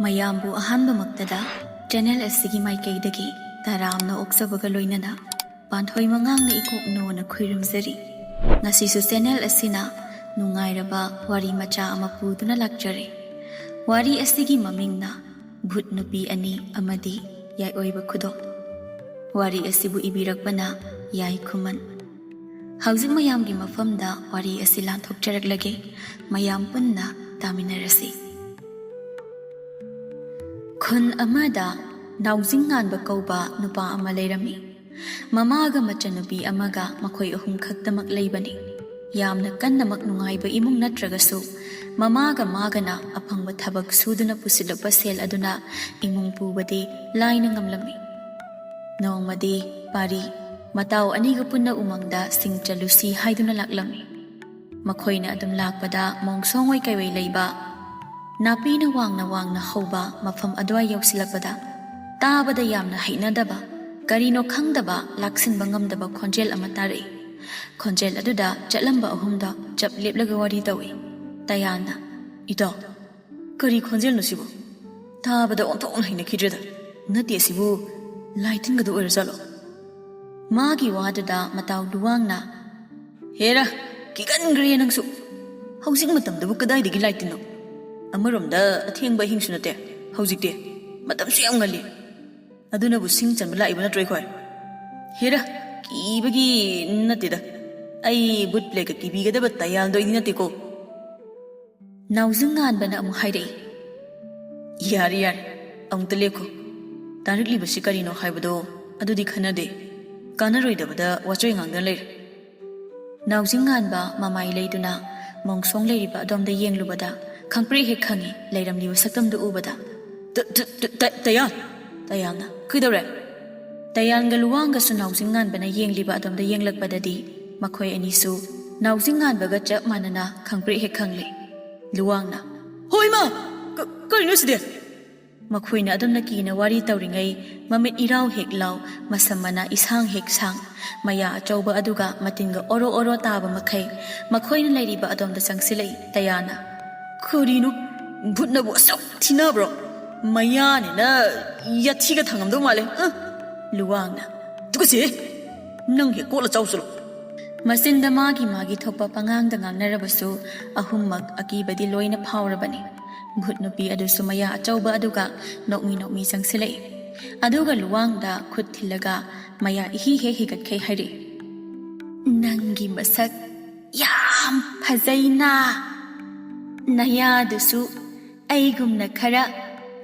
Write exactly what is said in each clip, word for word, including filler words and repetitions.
ꯃꯌꯥꯝꯕꯨ ꯑꯍꯥꯟꯕꯃꯛꯇꯗ ꯆꯦꯅꯦꯜ ꯑꯁꯤꯒꯤ ꯃꯥꯏꯀꯩꯗꯒꯤ ꯇꯔꯥꯝꯅ ꯑꯣꯛꯆꯕꯒ ꯂꯣꯏꯅꯅ ꯄꯥꯟꯊꯣꯏ ꯃꯉꯥꯡꯅ ꯏꯀꯣꯛꯅꯣꯅ ꯈꯨꯏꯔꯨꯝꯖꯔꯤ꯫ ꯉꯁꯤꯁꯨ ꯆꯦꯅꯦꯜ ꯑꯁꯤꯅ ꯅꯨꯡꯉꯥꯏꯔꯕ ꯋꯥꯔꯤ ꯃꯆꯥ ꯑꯃ ꯄꯨꯗꯨꯅ ꯂꯥꯛꯆꯔꯦ꯫ ꯋꯥꯔꯤ ꯑꯁꯤꯒꯤ ꯃꯃꯤꯡꯅ ꯚꯨꯠ ꯅꯨꯄꯤ ꯑꯅꯤ ꯑꯃꯗꯤ ꯌꯥꯏꯑꯣꯏꯕ ꯈꯨꯗꯣꯞ꯫ ꯋꯥꯔꯤ ꯑꯁꯤꯕꯨ ꯏꯕꯤꯔꯛꯄꯅ ꯌꯥꯏ ꯈꯨꯃꯟ꯫ ꯍꯧꯖꯤꯛ ꯃꯌꯥꯝꯒꯤ ꯃꯐꯝꯗ ꯋꯥꯔꯤ ꯑꯁꯤ ꯂꯥꯟꯊꯣꯛꯆꯔꯛꯂꯒꯦ꯫ ꯃꯌꯥꯝ ꯄꯨꯟꯅ ꯇꯥꯃꯤꯟꯅꯔꯁꯤ꯫ ꯈꯨꯟ ꯑꯃꯗ ꯅꯥꯎꯖꯤꯡ ꯉꯥꯟꯕ ꯀꯧꯕ ꯅꯨꯄꯥ ꯑꯃ ꯂꯩꯔꯝꯃꯤ꯫ ꯃꯃꯥꯒ ꯃꯆꯟꯅꯨꯄꯤ ꯑꯃꯒ ꯃꯈꯣꯏ ꯑꯍꯨꯝ ꯈꯛꯇꯃꯛ ꯂꯩꯕꯅꯤ꯫ ꯌꯥꯝꯅ ꯀꯟꯅꯃꯛ ꯅꯨꯡꯉꯥꯏꯕ ꯏꯃꯨꯡ ꯅꯠꯇ꯭ꯔꯒꯁꯨ, ꯃꯃꯥꯒ ꯃꯥꯒꯅ ꯑꯐꯪꯕ ꯊꯕꯛ ꯁꯨꯗꯨꯅ ꯄꯨꯁꯤꯜꯂꯛꯄ ꯁꯦꯜ ꯑꯗꯨꯅ ꯏꯃꯨꯡ ꯄꯨꯕꯗꯤ ꯂꯥꯏꯅ ꯉꯝꯂꯝꯃꯤ꯫ ꯅꯣꯡꯃꯗꯤ ꯄꯥꯔꯤ ꯃꯇꯥꯎ ꯑꯅꯤꯒ ꯄꯨꯟꯅ ꯎꯃꯪꯗ ꯁꯤꯡ ꯆꯠꯂꯨꯁꯤ ꯍꯥꯏꯗꯨꯅ ꯂꯥꯛꯂꯝꯃꯤ꯫ ꯃꯈꯣꯏꯅ ꯑꯗꯨꯝ ꯂꯥꯛꯄꯗ ꯃꯣꯡꯁꯣꯡ ꯑꯣꯏ ꯀꯩꯑꯣꯏ ꯂꯩꯕ, ꯅꯥꯄꯤꯅ ꯋꯥꯡꯅ ꯋꯥꯡꯅ ꯍꯧꯕ ꯃꯐꯝ ꯑꯗꯨꯋꯥꯏ ꯌꯧꯁꯤꯜꯂꯛꯄꯗ, ꯇꯥꯕꯗ ꯌꯥꯝꯅ ꯍꯩꯅꯗꯕ, ꯀꯔꯤꯅꯣ ꯈꯪꯗꯕ, ꯂꯥꯛꯁꯤꯟꯕ ꯉꯝꯗꯕ ꯈꯣꯟꯖꯦꯜ ꯑꯃ ꯇꯥꯔꯛꯏ꯫ ꯈꯣꯟꯖꯦꯜ ꯑꯗꯨꯗ ꯆꯠꯂꯝꯕ ꯑꯍꯨꯝꯗꯣ ꯆꯞ ꯂꯦꯞꯂꯒ ꯋꯥꯔꯤ ꯇꯧꯏ꯫ ꯇꯌꯥꯟꯅ, "ꯏꯇꯥꯎ, ꯀꯔꯤ ꯈꯣꯟꯖꯦꯜꯅꯣ ꯁꯤꯕꯨ? ꯇꯥꯕꯗ ꯑꯣꯟꯊꯣꯛꯅ ꯍꯩꯅꯈꯤꯗ꯭ꯔꯦꯗ꯫ ꯅꯠꯇꯦ, ꯑꯁꯤꯕꯨ ꯂꯥꯏ ꯇꯤꯟꯒꯗꯣ ꯑꯣꯏꯔꯖꯥꯠꯂꯣ?" ꯃꯥꯒꯤ ꯋꯥꯗꯨꯗ ꯃꯇꯥꯎ ꯂꯨꯋꯥꯡꯅ, "ꯍꯦꯔꯥ, ꯀꯤꯒꯟꯈ꯭ꯔꯦ ꯅꯪꯁꯨ꯫ ꯍꯧꯖꯤꯛ ꯃꯇꯝꯗꯕꯨ ꯀꯗꯥꯏꯗꯒꯤ ꯂꯥꯏ ꯇꯤꯟꯅꯣ? ꯑꯃꯔꯣꯝꯗ ꯑꯊꯦꯡꯕ ꯑꯍꯤꯡꯁꯨ ꯅꯠꯇꯦ ꯍꯧꯖꯤꯛꯇꯤ꯫ ꯃꯇꯝꯁꯨ ꯌꯥꯝ ꯉꯜꯂꯤ꯫ ꯑꯗꯨꯅꯕꯨ ꯁꯤꯡ ꯆꯟꯕ ꯂꯥꯛꯏꯕ ꯅꯠꯇ꯭ꯔꯣ ꯑꯩꯈꯣꯏ? ꯍꯦꯔꯥ, ꯀꯤꯕꯒꯤ ꯅꯠꯇꯦꯗ꯫ ꯑꯩ ꯕꯨꯠ ꯄ꯭ꯂꯦꯒ ꯀꯤꯕꯤꯒꯗꯕ ꯇꯌꯥꯜꯗꯣ ꯑꯩꯗꯤ ꯅꯠꯇꯦꯀꯣ꯫" ꯅꯥꯎꯖꯤꯡ ꯉꯥꯟꯕꯅ ꯑꯃꯨꯛ ꯍꯥꯏꯔꯛꯏ, "ꯌꯥꯔꯦ, ꯌꯥꯔꯦ, ꯑꯃꯨꯛꯇ ꯂꯦꯞꯈꯣ꯫ ꯇꯥꯔꯛꯂꯤꯕꯁꯤ ꯀꯔꯤꯅꯣ ꯍꯥꯏꯕꯗꯣ ꯑꯗꯨꯗꯤ ꯈꯟꯅꯗꯦ꯫ ꯀꯥꯟꯅꯔꯣꯏꯗꯕꯗ ꯋꯥꯆꯣꯏ ꯉꯥꯡꯗꯅ ꯂꯩꯔꯦ꯫" ꯅꯥꯎꯖꯤꯡ ꯉꯥꯟꯕ ꯃꯃꯥꯏ ꯂꯩꯗꯨꯅ ꯃꯣꯡꯁꯣꯡ ꯂꯩꯔꯤꯕ ꯑꯗꯣꯝꯗ ꯌꯦꯡꯂꯨꯕꯗ ꯈꯪꯄ꯭ꯔꯦꯛ ꯍꯦꯛ ꯈꯪꯉꯤ ꯂꯩꯔꯝꯂꯤꯕ ꯁꯛꯇꯝꯗꯨ ꯎꯕꯗ꯫ "ꯇ-, ꯇ-, ꯇ-, ꯇ-, ꯇꯌꯥꯜ!" ꯇꯌꯥꯜꯅ, "ꯀꯩꯗꯧꯔꯦ?" ꯇꯌꯥꯜꯒ ꯂꯨꯋꯥꯡꯒꯁꯨ ꯅꯥꯎꯖꯤꯡ ꯉꯥꯟꯕꯅ ꯌꯦꯡꯂꯤꯕ ꯑꯗꯣꯝꯗ ꯌꯦꯡꯂꯛꯄꯗꯗꯤ ꯃꯈꯣꯏ ꯑꯅꯤꯁꯨ ꯅꯥꯎꯖꯤꯡ ꯉꯥꯟꯕꯒ ꯆꯞ ꯃꯥꯟꯅꯅ ꯈꯪꯄ꯭ꯔꯦꯛ ꯍꯦꯛ ꯈꯪꯂꯤ꯫ ꯂꯨꯋꯥꯡꯅ, "ꯍꯣꯏ ꯃꯥ! ꯀ-, ꯀꯔꯤꯅꯣ ꯁꯤꯗꯤ?" ꯃꯈꯣꯏꯅ ꯑꯗꯨꯝꯅ ꯀꯤꯅ ꯋꯥꯔꯤ ꯇꯧꯔꯤꯉꯩ, ꯃꯃꯤꯠ ꯏꯔꯥꯎ ꯍꯦꯛ ꯂꯥꯎ, ꯃꯁꯝ ꯃꯅꯥ ꯏꯁꯥꯡ ꯍꯦꯛ ꯁꯥꯡ, ꯃꯌꯥ ꯑꯆꯧꯕ ꯑꯗꯨꯒ ꯃꯇꯤꯟꯒ ꯑꯣꯔꯣ ꯑꯣꯔꯣ ꯇꯥꯕ ꯃꯈꯩ ꯃꯈꯣꯏꯅ ꯂꯩꯔꯤꯕ ꯑꯗꯣꯝꯗ ꯆꯪꯁꯤꯜꯂꯛꯏ꯫ ꯇꯌꯥꯜꯅ, "ꯀꯔꯤꯅꯣ? ꯚꯨꯠꯅꯕꯨ ꯑꯁꯨꯛ ꯊꯤꯅꯕ꯭ꯔꯣ? ꯃꯌꯥꯅꯤꯅ ꯌꯥꯊꯤꯒ ꯊꯪꯉꯝꯗꯧ ꯃꯥꯜꯂꯦ꯫ ꯑ, ꯂꯨꯋꯥꯡꯅ, "ꯇꯨꯀꯠꯆꯩꯍꯦ! ꯅꯪ ꯍꯦꯛ ꯀꯣꯠꯂ ꯆꯥꯎ ꯆꯠꯂꯣ!" ꯃꯆꯤꯟꯗ ꯃꯥꯒꯤ ꯃꯥꯒꯤ ꯊꯣꯛꯄ ꯄꯉꯥꯡꯗ ꯉꯥꯡꯅꯔꯕꯁꯨ, ꯑꯍꯨꯝꯃꯛ ꯑꯀꯤꯕꯗꯤ ꯂꯣꯏꯅ ꯐꯥꯎꯔꯕꯅꯤ꯫ ꯚꯨꯠ ꯅꯨꯄꯤ ꯑꯗꯨꯁꯨ ꯃꯌꯥ ꯑꯆꯧꯕ ꯑꯗꯨꯒ ꯅꯣꯛꯃꯤ ꯅꯣꯛꯃꯤ ꯆꯪꯁꯤꯜꯂꯛꯏ꯫ ꯑꯗꯨꯒ ꯂꯨꯋꯥꯡꯗ ꯈꯨꯠ ꯊꯤꯜꯂꯒ ꯃꯌꯥ ꯏꯍꯤ ꯍꯦꯛ ꯍꯤꯒꯠꯈꯩ ꯍꯥꯏꯔꯛꯏ, "ꯅꯪꯒꯤ ꯃꯁꯛ ꯌꯥꯝ ꯐꯖꯩꯅ꯫ ꯅꯌꯥꯗꯨꯁꯨ ꯑꯩꯒꯨꯝꯅ ꯈꯔ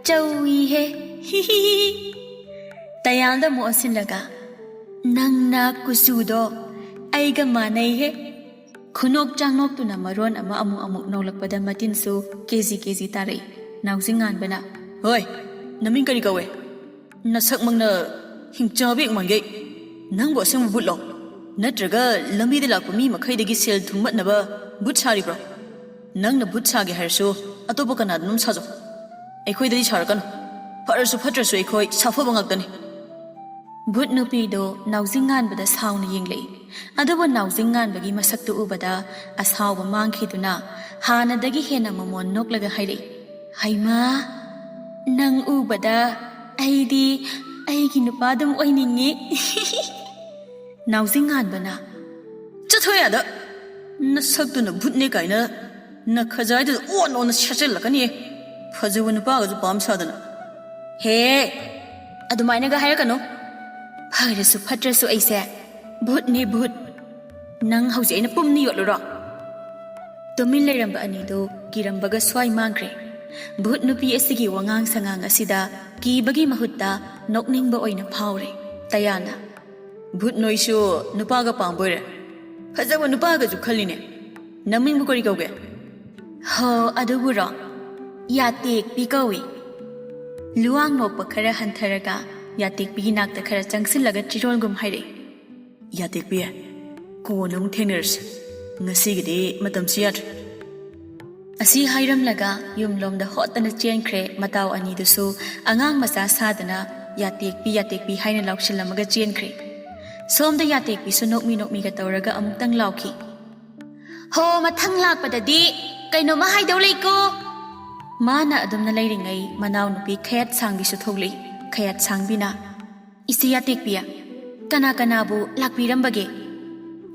ꯆꯧꯏꯍꯦ꯫ ꯍꯤꯍꯤꯍꯤ꯫" ꯇꯌꯥꯜꯗ ꯑꯃꯨꯛ ꯑꯣꯟꯁꯤꯜꯂꯒ, "ꯅꯪꯅ ꯀꯨꯆꯨꯗꯣ ꯑꯩꯒ ꯃꯥꯟꯅꯩꯍꯦ꯫" ꯈꯨꯅꯣꯛ ꯆꯥꯡꯅꯣꯛꯇꯨꯅ ꯃꯔꯣꯟ ꯑꯃ ꯑꯃꯨꯛ ꯑꯃꯨꯛ ꯅꯣꯛꯂꯛꯄꯗ ꯃꯇꯤꯟꯁꯨ ꯀꯦꯖꯤ ꯀꯦꯖꯤ ꯇꯥꯔꯛꯏ꯫ ꯅꯥꯎꯖꯤꯡꯉꯥꯟꯕꯅ, "ꯍꯣꯏ, ꯅꯃꯤꯡ ꯀꯔꯤ ꯀꯧꯋꯦ? ꯅꯁꯛꯃꯛꯅ ꯍꯤꯡꯆꯥꯕꯤ ꯃꯥꯟꯒꯩ꯫ ꯅꯪꯕꯨ ꯑꯁꯦꯡꯕ ꯚꯨꯠꯂꯣ? ꯅꯠꯇ꯭ꯔꯒ ꯂꯝꯕꯤꯗ ꯂꯥꯛꯄ ꯃꯤ ꯃꯈꯩꯗꯒꯤ ꯁꯦꯜ ꯊꯨꯝꯃꯠꯅꯕ ꯚꯨꯠ ꯁꯥꯔꯤꯕ꯭ꯔꯣ? ꯅꯪꯅ ꯚꯨꯠ ꯁꯥꯒꯦ ꯍꯥꯏꯔꯁꯨ ꯑꯇꯣꯞꯄ ꯀꯅꯥꯗꯅꯣꯝ ꯁꯥꯖꯧ꯫ ꯑꯩꯈꯣꯏꯗꯗꯤ ꯁꯥꯔꯛꯀꯅꯨ꯫ ꯐꯔꯁꯨ ꯐꯠꯇ꯭ꯔꯁꯨ ꯑꯩꯈꯣꯏ ꯁꯥꯐꯕ ꯉꯥꯛꯇꯅꯤ꯫" ꯚꯨꯠ ꯅꯨꯄꯤꯗꯣ ꯅꯥꯎꯖꯤꯡꯉꯥꯟꯕꯗ ꯁꯥꯎꯅ ꯌꯦꯡꯂꯛꯏ꯫ ꯑꯗꯨꯕꯨ ꯅꯥꯎꯖꯤꯡꯉꯥꯟꯕꯒꯤ ꯃꯁꯛꯇꯨ ꯎꯕꯗ ꯑꯁꯥꯎꯕ ꯃꯥꯡꯈꯤꯗꯨꯅ ꯍꯥꯟꯅꯗꯒꯤ ꯍꯦꯟꯅ ꯃꯃꯣꯟ ꯅꯣꯛꯂꯒ ꯍꯥꯏꯔꯛꯏ, "ꯍꯩꯃꯥ, ꯅꯪ ꯎꯕꯗ ꯑꯩꯗꯤ ꯑꯩꯒꯤ ꯅꯨꯄꯥ ꯑꯗꯨꯝ ꯑꯣꯏꯅꯤꯡꯉꯤ꯫" ꯅꯥꯎꯖꯤꯡꯉꯥꯟꯕꯅ, "ꯆꯠꯊꯣꯛ ꯑꯥꯗ! ꯅꯁꯛꯇꯨꯅ ꯚꯨꯠꯅꯦ ꯀꯥꯏꯅ ꯅꯈꯖꯥꯏꯗꯨꯗ ꯑꯣꯟ ꯑꯣꯟꯅ ꯁꯦꯠꯆꯜꯂꯛꯀꯅꯤꯌꯦ꯫ ꯐꯖꯕ ꯅꯨꯄꯥꯒꯁꯨ ꯄꯥꯝ ꯁꯥꯗꯅ꯫" "ꯍꯦ, ꯑꯗꯨꯃꯥꯏꯅꯒ ꯍꯥꯏꯔꯛꯀꯅꯨ꯫ ꯐꯔꯁꯨ ꯐꯠꯇ꯭ꯔꯁꯨ ꯑꯩꯁꯦ ꯚꯨꯠꯅꯦ, ꯚꯨꯠ꯫ ꯅꯪ ꯍꯧꯖꯤꯛ ꯑꯩꯅ ꯄꯨꯝꯅ ꯌꯣꯠꯂꯨꯔꯣ?" ꯇꯨꯃꯤꯟ ꯂꯩꯔꯝꯕ ꯑꯅꯤꯗꯨ ꯀꯤꯔꯝꯕꯒ ꯁ꯭ꯋꯥꯏ ꯃꯥꯡꯈ꯭ꯔꯦ꯫ ꯚꯨꯠ ꯅꯨꯄꯤ ꯑꯁꯤꯒꯤ ꯋꯥꯉꯥꯡ ꯁꯉꯥꯡ ꯑꯁꯤꯗ ꯀꯤꯕꯒꯤ ꯃꯍꯨꯠꯇ ꯅꯣꯛꯅꯤꯡꯕ ꯑꯣꯏꯅ ꯐꯥꯎꯔꯦ꯫ ꯇꯌꯥꯅ, "ꯚꯨꯠ, ꯅꯣꯏꯁꯨ ꯅꯨꯄꯥꯒ ꯄꯥꯝꯕ ꯑꯣꯏꯔꯦ꯫ ꯐꯖꯕ ꯅꯨꯄꯥꯒꯁꯨ ꯈꯜꯂꯤꯅꯦ꯫ ꯅꯃꯤꯡꯕꯨ ꯀꯔꯤ ꯀꯧꯒꯦ?" "ꯍꯣ, ꯑꯗꯨꯕꯨꯔꯣ? ꯌꯥꯇꯦꯛꯄꯤ ꯀꯧꯏ꯫" ꯂꯨꯋꯥꯡ ꯅꯣꯛꯄ ꯈꯔ ꯍꯟꯊꯔꯒ ꯌꯥꯇꯦꯛꯄꯤꯒꯤ ꯅꯥꯛꯇ ꯈꯔ ꯆꯪꯁꯤꯜꯂꯒ ꯆꯤꯔꯣꯜꯒꯨꯝ ꯍꯥꯏꯔꯛꯏ, "ꯌꯥꯇꯦꯛꯄꯤ, ꯀꯣꯟꯅ ꯑꯃꯨꯛ ꯊꯦꯡꯅꯔꯁꯤ꯫ ꯉꯁꯤꯒꯤꯗꯤ ꯃꯇꯝꯁꯤ ꯌꯥꯗ꯭ꯔꯦ꯫" ꯑꯁꯤ ꯍꯥꯏꯔꯝꯂꯒ ꯌꯨꯝꯂꯣꯝꯗ ꯍꯣꯠꯇꯅ ꯆꯦꯟꯈ꯭ꯔꯦ꯫ ꯃꯇꯥꯎ ꯑꯅꯤꯗꯨꯁꯨ ꯑꯉꯥꯡ ꯃꯆꯥ ꯁꯥꯗꯅ "ꯌꯥꯇꯦꯛꯄꯤ, ꯌꯥꯇꯦꯛꯄꯤ" ꯍꯥꯏꯅ ꯂꯥꯎꯁꯤꯜꯂꯝꯃꯒ ꯆꯦꯟꯈ꯭ꯔꯦ꯫ ꯁꯣꯝꯗ ꯌꯥꯇꯦꯛꯄꯤꯁꯨ ꯅꯣꯛꯃꯤ ꯅꯣꯛꯃꯤꯒ ꯇꯧꯔꯒ ꯑꯃꯨꯛꯇꯪ ꯂꯥꯎꯈꯤ, "ꯍꯣ, ꯃꯊꯪ ꯂꯥꯛꯄꯗꯗꯤ ꯀꯩꯅꯣꯝꯃ ꯍꯥꯏꯗꯧ ꯂꯩꯀꯣ꯫" ꯃꯥꯅ ꯑꯗꯨꯝꯅ ꯂꯩꯔꯤꯉꯩ ꯃꯅꯥꯎꯅꯨꯄꯤ ꯈꯌꯥꯠ ꯁꯥꯡꯕꯤꯁꯨ ꯊꯣꯛꯂꯛꯏ꯫ ꯈꯌꯥꯠ ꯁꯥꯡꯕꯤꯅ, "ꯏꯆꯦ ꯌꯥꯇꯦꯛꯄꯤ, ꯀꯅꯥ ꯀꯅꯥꯕꯨ ꯂꯥꯛꯄꯤꯔꯝꯕꯒꯦ?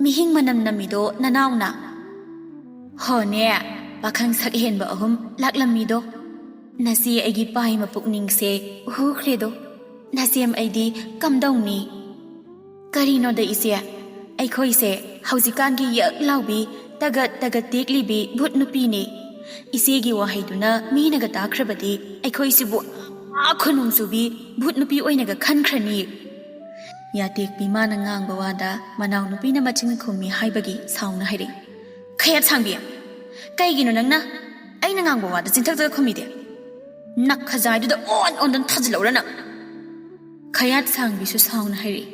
ꯃꯤꯍꯤꯡ ꯃꯅꯝ ꯅꯝꯃꯤꯗꯣ ꯅꯅꯥꯎꯅ?" "ꯍꯣꯅꯦ, ꯄꯥꯈꯪ ꯁꯛ ꯍꯦꯟꯕ ꯑꯍꯨꯝ ꯂꯥꯛꯂꯝꯃꯤꯗꯣ꯫ ꯅꯆꯦ ꯑꯩꯒꯤ ꯄꯥꯏꯃ ꯄꯨꯛꯅꯤꯡꯁꯦ ꯍꯨꯈ꯭ꯔꯦꯗꯣ꯫ ꯅꯆꯦꯝ ꯑꯩꯗꯤ ꯀꯝꯗꯧꯅꯤ?" "ꯀꯔꯤꯅꯣꯗ ꯏꯆꯦ, ꯑꯩꯈꯣꯏꯁꯦ ꯍꯧꯖꯤꯛꯀꯥꯟꯒꯤ ꯌꯛ ꯂꯥꯎꯕꯤ, ꯇꯒꯠ ꯇꯒꯠ ꯇꯦꯛꯂꯤꯕꯤ ꯚꯨꯠ ꯅꯨꯄꯤꯅꯤ꯫ ꯏꯆꯦꯒꯤ ꯋꯥꯍꯩꯗꯨꯅ ꯃꯤꯅꯒ ꯇꯥꯈ꯭ꯔꯕꯗꯤ ꯑꯩꯈꯣꯏꯁꯤꯕꯨ ꯑꯥ ꯈꯨꯅꯨꯡ ꯆꯨꯕꯤ ꯚꯨꯠ ꯅꯨꯄꯤ ꯑꯣꯏꯅꯒ ꯈꯟꯈ꯭ꯔꯅꯤ꯫" ꯌꯥꯇꯦꯛꯄꯤ ꯃꯥꯅ ꯉꯥꯡꯕ ꯋꯥꯗ ꯃꯅꯥꯎꯅꯨꯄꯤꯅ ꯃꯆꯤꯟ ꯈꯨꯝꯃꯤ ꯍꯥꯏꯕꯒꯤ ꯁꯥꯎꯅ ꯍꯥꯏꯔꯛꯏ꯫ "ꯈꯌꯥꯠ ꯁꯥꯡꯕꯤ, ꯀꯩꯒꯤꯅꯣ ꯅꯪꯅ ꯑꯩꯅ ꯉꯥꯡꯕ ꯋꯥꯗ ꯆꯤꯟꯊꯛꯇꯒ ꯈꯨꯝꯃꯤꯗꯤ? ꯅꯈꯖꯥꯏꯗꯨꯗ ꯑꯣꯟ ꯑꯣꯟꯗꯨꯅ ꯊꯥꯖꯤꯜꯂꯛꯎꯔ ꯅꯪ?" ꯈꯌꯥꯠ ꯁꯥꯡꯕꯤꯁꯨ ꯁꯥꯎꯅ ꯍꯥꯏꯔꯛꯏ꯫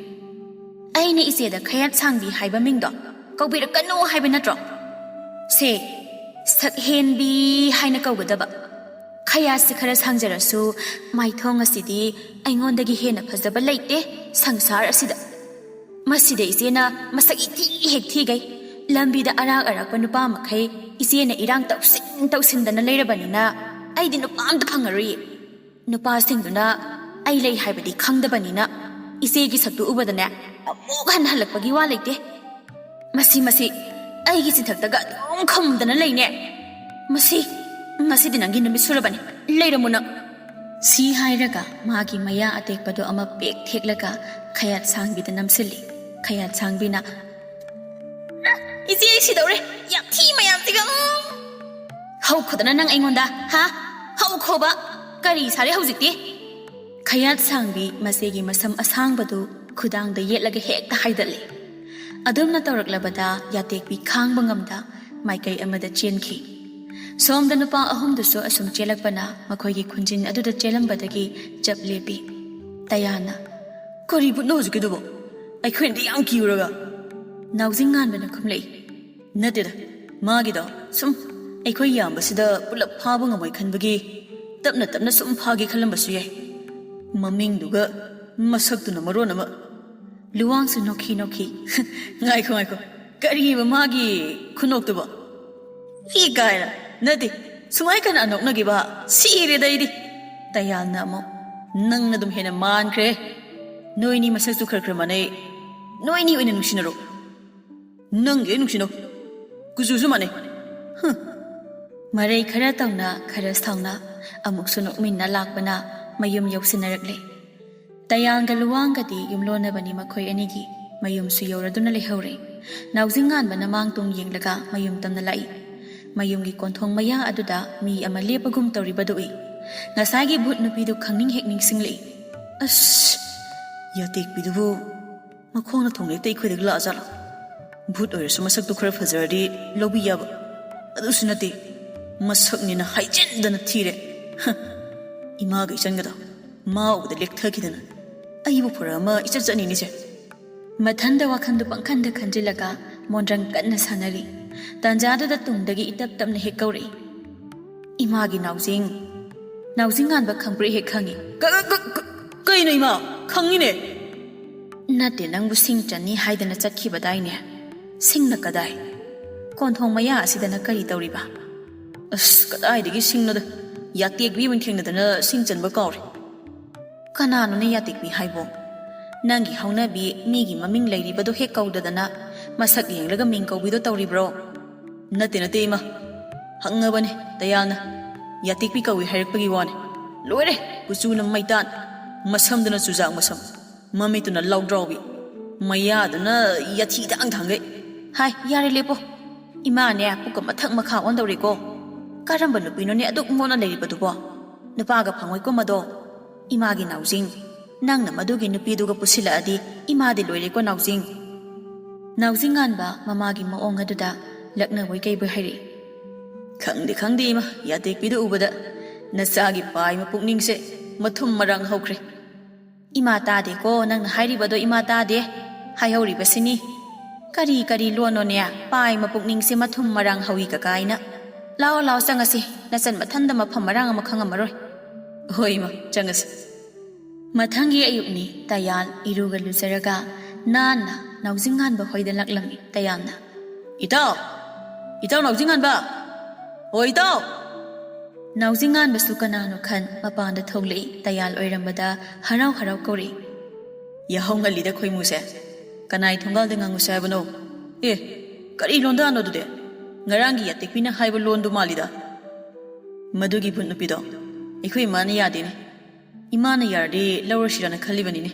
"ꯑꯩꯅ ꯏꯆꯦꯗ ꯈꯌꯥꯠ ꯁꯥꯡꯕꯤ ꯍꯥꯏꯕ ꯃꯤꯡꯗꯣ ꯀꯧꯕꯤꯔꯛꯀꯅꯨ ꯍꯥꯏꯕ ꯅꯠꯇ꯭ꯔꯣ? ꯁꯦ, ꯁꯛꯍꯦꯟꯕꯤ ꯍꯥꯏꯅ ꯀꯧꯒꯗꯕ꯫ ꯈꯌꯥꯠꯁꯤ ꯈꯔ ꯁꯥꯡꯖꯔꯁꯨ ꯃꯥꯏꯊꯣꯡ ꯑꯁꯤꯗꯤ ꯑꯩꯉꯣꯟꯗꯒꯤ ꯍꯦꯟꯅ ꯐꯖꯕ ꯂꯩꯇꯦ ꯁꯪꯁꯥꯔ ꯑꯁꯤꯗ꯫ ꯃꯁꯤꯗ ꯏꯆꯦꯅ ꯃꯁꯛ ꯏꯊꯤ ꯍꯦꯛ ꯊꯤꯒꯩ꯫ ꯂꯝꯕꯤꯗ ꯑꯔꯥꯛ ꯑꯔꯥꯛꯄ ꯅꯨꯄꯥ ꯃꯈꯩ ꯏꯆꯦꯅ ꯏꯔꯥꯡ ꯇꯧꯁꯤꯟ ꯇꯧꯁꯤꯟꯗꯅ ꯂꯩꯔꯕꯅꯤꯅ ꯑꯩꯗꯤ ꯅꯨꯄꯥ ꯑꯝꯇ ꯐꯪꯉꯔꯣꯏꯌꯦ꯫ ꯅꯨꯄꯥꯁꯤꯡꯗꯨꯅ ꯑꯩ ꯂꯩ ꯍꯥꯏꯕꯗꯤ ꯈꯪꯗꯕꯅꯤꯅ ꯏꯆꯦꯒꯤ ꯁꯛꯇꯨ ꯎꯕꯗꯅꯦ ꯑꯃꯨꯛ ꯍꯟꯅ ꯍꯜꯂꯛꯄꯒꯤ ꯋꯥ ꯂꯩꯇꯦ꯫ ꯃꯁꯤ, ꯃꯁꯤ ꯑꯩꯒꯤ ꯆꯤꯟꯊꯛꯇꯒ ꯑꯗꯨꯝ ꯈꯨꯝꯗꯅ ꯂꯩꯅꯦ꯫ ꯃꯁꯤ, ꯉꯁꯤꯗꯤ ꯅꯪꯒꯤ ꯅꯨꯃꯤꯠ ꯁꯨꯔꯕꯅꯤ, ꯂꯩꯔꯝꯃꯨ ꯅꯪ꯫" ꯁꯤ ꯍꯥꯏꯔꯒ ꯃꯥꯒꯤ ꯃꯌꯥ ꯑꯇꯦꯛꯄꯗꯣ ꯑꯃ ꯄꯦꯛ ꯊꯦꯛꯂꯒ ꯈꯌꯥꯠ ꯁꯥꯡꯕꯤꯗ ꯅꯝꯁꯤꯜꯂꯤ꯫ ꯈꯌꯥꯠ ꯁꯥꯡꯕꯤꯅ, "ꯏꯆꯦ, ꯑꯩ ꯁꯤꯗꯧꯔꯦ, ꯌꯥꯝ ꯊꯤ ꯃꯌꯥꯝꯁꯤꯒ, ꯎꯝ!" "ꯍꯧꯈꯣꯗꯅ ꯅꯪ ꯑꯩꯉꯣꯟꯗ, ꯍꯥ? ꯍꯧꯈꯣꯕ! ꯀꯔꯤ ꯁꯥꯔꯦ ꯍꯧꯖꯤꯛꯇꯤ?" ꯈꯌꯥꯠ ꯁꯥꯡꯕꯤ ꯃꯆꯦꯒꯤ ꯃꯁꯝ ꯑꯁꯥꯡꯕꯗꯨ ꯈꯨꯗꯥꯡꯗ ꯌꯦꯠꯂꯒ ꯍꯦꯛꯇ ꯍꯥꯏꯗꯠꯂꯦ꯫ ꯑꯗꯨꯝꯅ ꯇꯧꯔꯛꯂꯕꯗ ꯌꯥꯇꯦꯛꯄꯤ ꯈꯥꯡꯕ ꯉꯝꯗ ꯃꯥꯏꯀꯩ ꯑꯃꯗ ꯆꯦꯟꯈꯤ꯫ ꯁꯣꯝꯗ ꯅꯨꯄꯥ ꯑꯍꯨꯝꯗꯨꯁꯨ ꯑꯁꯨꯝ ꯆꯦꯜꯂꯛꯄꯅ ꯃꯈꯣꯏꯒꯤ ꯈꯨꯟꯖꯤꯟ ꯑꯗꯨꯗ ꯆꯦꯜꯂꯝꯕꯗꯒꯤ ꯆꯞ ꯂꯦꯞꯄꯤ꯫ ꯇꯌꯥꯅ, "ꯀꯔꯤ ꯚꯨꯠꯅꯣ ꯍꯧꯖꯤꯛꯀꯤꯗꯨꯕꯣ? ꯑꯩꯈꯣꯏꯅꯗꯤ ꯌꯥꯝ ꯀꯤꯔꯨꯔꯒ?" ꯅꯥꯎꯖꯤꯡꯉꯥꯟꯕꯅ ꯈꯨꯝꯂꯛꯏ꯫ "ꯅꯠꯇꯦꯗ, ꯃꯥꯒꯤꯗꯣ ꯁꯨꯝ ꯑꯩꯈꯣꯏ ꯌꯥꯝꯕꯁꯤꯗ ꯄꯨꯂꯞ ꯐꯥꯕ ꯉꯝꯃꯣꯏ ꯈꯟꯕꯒꯤ ꯇꯞꯅ ꯇꯞꯅ ꯁꯨꯝ ꯐꯥꯒꯦ ꯈꯜꯂꯝꯕꯁꯨ ꯌꯥꯏ꯫ ꯃꯃꯤꯡꯗꯨꯒ ꯃꯁꯛꯇꯨꯅ ꯃꯔꯣꯟ ꯑꯃ꯫" ꯂꯨꯋꯥꯡꯁꯨ ꯅꯣꯛꯈꯤ ꯅꯣꯛꯈꯤ꯫ "ꯉꯥꯏꯈꯣ, ꯉꯥꯏꯈꯣ, ꯀꯔꯤꯕ ꯃꯥꯒꯤ ꯈꯨꯅꯣꯛꯇꯨꯕꯣ? ꯏ ꯀꯥꯏꯅ, ꯅꯠꯇꯦ, ꯁꯨꯃꯥꯏ ꯀꯟꯅ ꯅꯣꯛꯅꯈꯤꯕ ꯁꯤꯔꯦꯗ ꯑꯩꯗꯤ꯫ ꯇꯌꯥꯜꯅ ꯑꯃꯨꯛ, "ꯅꯪꯅ ꯑꯗꯨꯝ ꯍꯦꯟꯅ ꯃꯥꯟꯈ꯭ꯔꯦ꯫ ꯅꯣꯏꯅꯤ ꯃꯁꯛꯁꯨ ꯈꯔ ꯈꯔ ꯃꯥꯟꯅꯩ꯫ ꯅꯣꯏꯅꯤ ꯑꯣꯏꯅ ꯅꯨꯡꯁꯤꯅꯔꯣ꯫ ꯅꯪꯒꯤ ꯑꯩ ꯅꯨꯡꯁꯤꯅꯧ꯫ ꯀꯨꯆꯨꯁꯨ ꯃꯥꯟꯅꯩ꯫ ꯍꯨꯝ꯫" ꯃꯔꯩ ꯈꯔ ꯇꯧꯅ, ꯈꯔ ꯁꯥꯎꯅ, ꯑꯃꯨꯛꯁꯨ ꯅꯣꯛꯃꯤꯟꯅ ꯂꯥꯛꯄꯅ ꯃꯌꯨꯝ ꯌꯧꯁꯤꯟꯅꯔꯛꯂꯦ꯫ ꯇꯌꯥꯜꯒ ꯂꯨꯋꯥꯡꯒꯗꯤ ꯌꯨꯝꯂꯣꯟꯅꯕꯅꯤ ꯃꯈꯣꯏ ꯑꯅꯤꯒꯤ꯫ ꯃꯌꯨꯝꯁꯨ ꯌꯧꯔꯗꯨꯅ ꯂꯩꯍꯧꯔꯦ꯫ ꯅꯥꯎꯖꯤꯡꯉꯥꯟꯕꯅ ꯃꯥꯡ ꯇꯨꯡ ꯌꯦꯡꯂꯒ ꯃꯌꯨꯝ ꯇꯝꯅ ꯂꯥꯛꯏ꯫ ꯃꯌꯨꯝꯒꯤ ꯀꯣꯟꯊꯣꯡ ꯃꯌꯥ ꯑꯗꯨꯗ ꯃꯤ ꯑꯃ ꯂꯦꯞꯄꯒꯨꯝ ꯇꯧꯔꯤꯕꯗꯨ ꯎꯏ꯫ ꯉꯁꯥꯏꯒꯤ ꯚꯨꯠ ꯅꯨꯄꯤꯗꯨ ꯈꯪꯅꯤꯡ ꯍꯦꯛ ꯅꯤꯡꯁꯤꯡꯂꯛꯏ꯫ "ꯑꯁ, ꯌꯥꯇꯦꯛꯄꯤꯗꯨꯕꯨ ꯃꯈꯣꯡꯅ ꯊꯣꯡꯅ ꯍꯦꯛꯇ ꯑꯩꯈꯣꯏꯗꯒꯤ ꯂꯥꯛꯑꯖꯥꯠꯂꯣ? ꯚꯨꯠ ꯑꯣꯏꯔꯁꯨ ꯃꯁꯛꯇꯨ ꯈꯔ ꯐꯖꯔꯗꯤ ꯂꯧꯕꯤ ꯌꯥꯕ꯫ ꯑꯗꯨꯁꯨ ꯅꯠꯇꯦ, ꯃꯁꯛꯅꯤꯅ ꯍꯥꯏꯖꯤꯟꯗꯅ ꯊꯤꯔꯦ꯫ ꯍ, ꯏꯃꯥꯒ ꯏꯆꯟꯒꯗꯣ ꯃꯥ ꯎꯕꯗ ꯂꯦꯛꯊꯈꯤꯗꯅ ꯑꯩꯕꯨ ꯐꯨꯔ ꯑꯃ ꯏꯆꯠ ꯆꯠꯅꯤꯅꯤꯁꯦ꯫" ꯃꯊꯟꯗ ꯋꯥꯈꯟꯗꯨ ꯄꯪꯈꯟꯗ ꯈꯟꯖꯤꯜꯂꯒ ꯃꯣꯟꯗ꯭ꯔꯪ ꯀꯟꯅ ꯁꯥꯟꯅꯔꯤ꯫ ꯇꯥꯟꯖꯥꯗꯨꯗ ꯇꯨꯡꯗꯒꯤ ꯏꯇꯞ ꯇꯞꯅ ꯍꯦꯛ ꯀꯧꯔꯛꯏ꯫ "ꯏꯃꯥꯒꯤ ꯅꯥꯎꯖꯤꯡ, ꯅꯥꯎꯖꯤꯡꯉꯥꯟꯕ ꯈꯪꯕ꯭ꯔꯥ ꯍꯦꯛ ꯈꯪꯉꯤ꯫" "ꯀ-, ꯀ-, ꯀ-, ꯀꯩꯅꯣ ꯏꯃꯥ? ꯈꯪꯉꯤꯅꯦ꯫" "ꯅꯠꯇꯦ, ꯅꯪꯕꯨ ꯁꯤꯡ ꯆꯟꯅꯤ ꯍꯥꯏꯗꯅ ꯆꯠꯈꯤꯕꯗꯥꯏꯅꯦ? ꯁꯤꯡꯅ ꯀꯗꯥꯏ? ꯀꯣꯟꯊꯣꯡ ꯃꯌꯥ ꯑꯁꯤꯗꯅ ꯀꯔꯤ ꯇꯧꯔꯤꯕ?" "ꯑꯁ, ꯀꯗꯥꯏꯗꯒꯤ ꯁꯤꯡꯅꯣꯗ, ꯌꯥꯇꯦꯛꯄꯤ ꯑꯣꯏꯅ ꯊꯦꯡꯅꯗꯅ ꯁꯤꯡ ꯆꯟꯕ ꯀꯥꯎꯔꯦ꯫" "ꯀꯅꯥꯅꯣꯅꯦ ꯌꯥꯇꯦꯛꯄꯤ ꯍꯥꯏꯕꯣ? ꯅꯪꯒꯤ ꯍꯧꯅꯕꯤ ꯃꯤꯒꯤ ꯃꯃꯤꯡ ꯂꯩꯔꯤꯕꯗꯣ ꯍꯦꯛ ꯀꯧꯗꯗꯅ ꯃꯁꯛ ꯌꯦꯡꯂꯒ ꯃꯤꯡ ꯀꯧꯕꯤꯗꯣ ꯇꯧꯔꯤꯕ꯭ꯔꯣ?" "ꯅꯠꯇꯦ, ꯅꯠꯇꯦ ꯏꯃꯥ, ꯍꯪꯉꯕꯅꯦ ꯇꯌꯥꯜꯅ, ꯌꯥꯇꯦꯛꯄꯤ ꯀꯧꯏ ꯍꯥꯏꯔꯛꯄꯒꯤ ꯋꯥꯅꯦ꯫ ꯂꯣꯏꯔꯦ, ꯀꯨꯆꯨꯅ ꯃꯩꯇꯥꯟ, ꯃꯁꯝꯗꯨꯅ ꯆꯨꯖꯥꯛ ꯃꯁꯝ, ꯃꯃꯤꯠꯇꯨꯅ ꯂꯥꯎꯗ꯭ꯔꯥꯎꯕꯤ, ꯃꯌꯥꯗꯨꯅ ꯌꯥꯊꯤ ꯊꯥꯡ ꯊꯥꯡꯒꯩ꯫ ꯍꯥꯏ, ꯌꯥꯔꯦ, ꯂꯦꯞꯄꯣ꯫ ꯏꯃꯥꯅꯦ ꯄꯨꯛꯀ ꯃꯊꯛ ꯃꯈꯥ ꯑꯣꯟꯗꯧꯔꯦꯀꯣ꯫ ꯀꯔꯝꯕ ꯅꯨꯄꯤꯅꯣꯅꯦ ꯑꯗꯨꯛ ꯃꯣꯠꯅ ꯂꯩꯔꯤꯕꯗꯨꯕꯣ? ꯅꯨꯄꯥꯒ ꯐꯪꯉꯣꯏꯀꯣ ꯃꯗꯣ꯫ ꯏꯃꯥꯒꯤ ꯅꯥꯎꯖꯤꯡ, ꯅꯪꯅ ꯃꯗꯨꯒꯤ ꯅꯨꯄꯤꯗꯨꯒ ꯄꯨꯁꯤꯜꯂꯛꯑꯗꯤ ꯏꯃꯥꯗꯤ ꯂꯣꯏꯔꯦꯀꯣ ꯅꯥꯎꯖꯤꯡ꯫" ꯅꯥꯎꯖꯤꯡꯉꯥꯟꯕ ꯃꯃꯥꯒꯤ ꯃꯑꯣꯡ ꯑꯗꯨꯗ ꯂꯛꯅꯕꯣꯏ ꯀꯩꯕꯣꯏ ꯍꯥꯏꯔꯛꯏ꯫ "ꯈꯪꯗꯦ, ꯈꯪꯗꯦ ꯏꯃꯥ, ꯌꯥꯇꯦꯛꯄꯤꯗꯨ ꯎꯕꯗ ꯅꯆꯥꯒꯤ ꯄꯥꯏ ꯃꯄꯨꯛꯅꯤꯡꯁꯦ ꯃꯊꯨꯝ ꯃꯔꯥꯡ ꯍꯧꯈ꯭ꯔꯦ꯫" "ꯏꯃꯥ ꯇꯥꯗꯦꯀꯣ, ꯅꯪꯅ ꯍꯥꯏꯔꯤꯕꯗꯣ ꯏꯃꯥ ꯇꯥꯗꯦ꯫ ꯍꯥꯏꯍꯧꯔꯤꯕꯁꯤꯅꯤ꯫ ꯀꯔꯤ ꯀꯔꯤ ꯂꯣꯟꯅꯣꯅꯦ? ꯄꯥꯏ ꯃꯄꯨꯛꯅꯤꯡꯁꯦ ꯃꯊꯨꯝ ꯃꯔꯥꯡ ꯍꯧꯏ ꯀꯀꯥꯏꯅ꯫ ꯂꯥꯛꯑꯣ, ꯂꯥꯛꯑꯣ, ꯆꯪꯉꯁꯤ꯫ ꯅꯆꯟ ꯃꯊꯟꯗ ꯃꯐꯝ ꯃꯔꯥꯡ ꯑꯃ ꯈꯪꯉꯝꯃꯔꯣꯏ꯫" "ꯍꯣꯏ ꯏꯃꯥ, ꯆꯪꯉꯁꯤ꯫" ꯃꯊꯪꯒꯤ ꯑꯌꯨꯛꯅꯤ꯫ ꯇꯌꯥꯜ ꯏꯔꯨꯒ ꯂꯨꯖꯔꯒ ꯅꯥꯟꯅ ꯅꯥꯎꯖꯤꯡꯉꯥꯟꯕ ꯍꯣꯏꯗ ꯂꯥꯛꯂꯝꯃꯤ꯫ ꯇꯌꯥꯜꯅ, "ꯏꯇꯥꯎ! ꯏꯇꯥꯎ ꯅꯥꯎꯖꯤꯡꯉꯥꯟꯕ! ꯑꯣ ꯏꯇꯥꯎ!" ꯅꯥꯎꯖꯤꯡꯉꯥꯟꯕꯁꯨ ꯀꯅꯥꯅꯣ ꯈꯟ ꯃꯄꯥꯟꯗ ꯊꯣꯛꯂꯛꯏ꯫ ꯇꯌꯥꯜ ꯑꯣꯏꯔꯝꯕꯗ ꯍꯔꯥꯎ ꯍꯔꯥꯎ ꯀꯧꯔꯛꯏ꯫ "ꯌꯥꯍꯧ ꯉꯜꯂꯤꯗ ꯈꯣꯏꯃꯨꯁꯦ꯫ ꯀꯅꯥꯏ ꯊꯣꯡꯒꯥꯜꯗ ꯉꯪꯉꯨꯁꯦ ꯍꯥꯏꯕꯅꯣ? ꯑꯦ, ꯀꯔꯤ ꯂꯣꯟꯗꯥꯅꯣ ꯑꯗꯨꯗꯤ? ꯉꯔꯥꯡꯒꯤ ꯌꯥꯇꯦꯛꯄꯤꯅ ꯍꯥꯏꯕ ꯂꯣꯟꯗꯨ ꯃꯥꯜꯂꯤꯗ꯫ ꯃꯗꯨꯒꯤ ꯚꯨꯠ ꯅꯨꯄꯤꯗꯣ ꯑꯩꯈꯣꯏ ꯏꯃꯥꯅ ꯌꯥꯗꯦꯅꯦ꯫ ꯏꯃꯥꯅ ꯌꯥꯔꯗꯤ ꯂꯧꯔꯁꯤꯔꯅ ꯈꯜꯂꯤꯕꯅꯤꯅꯦ꯫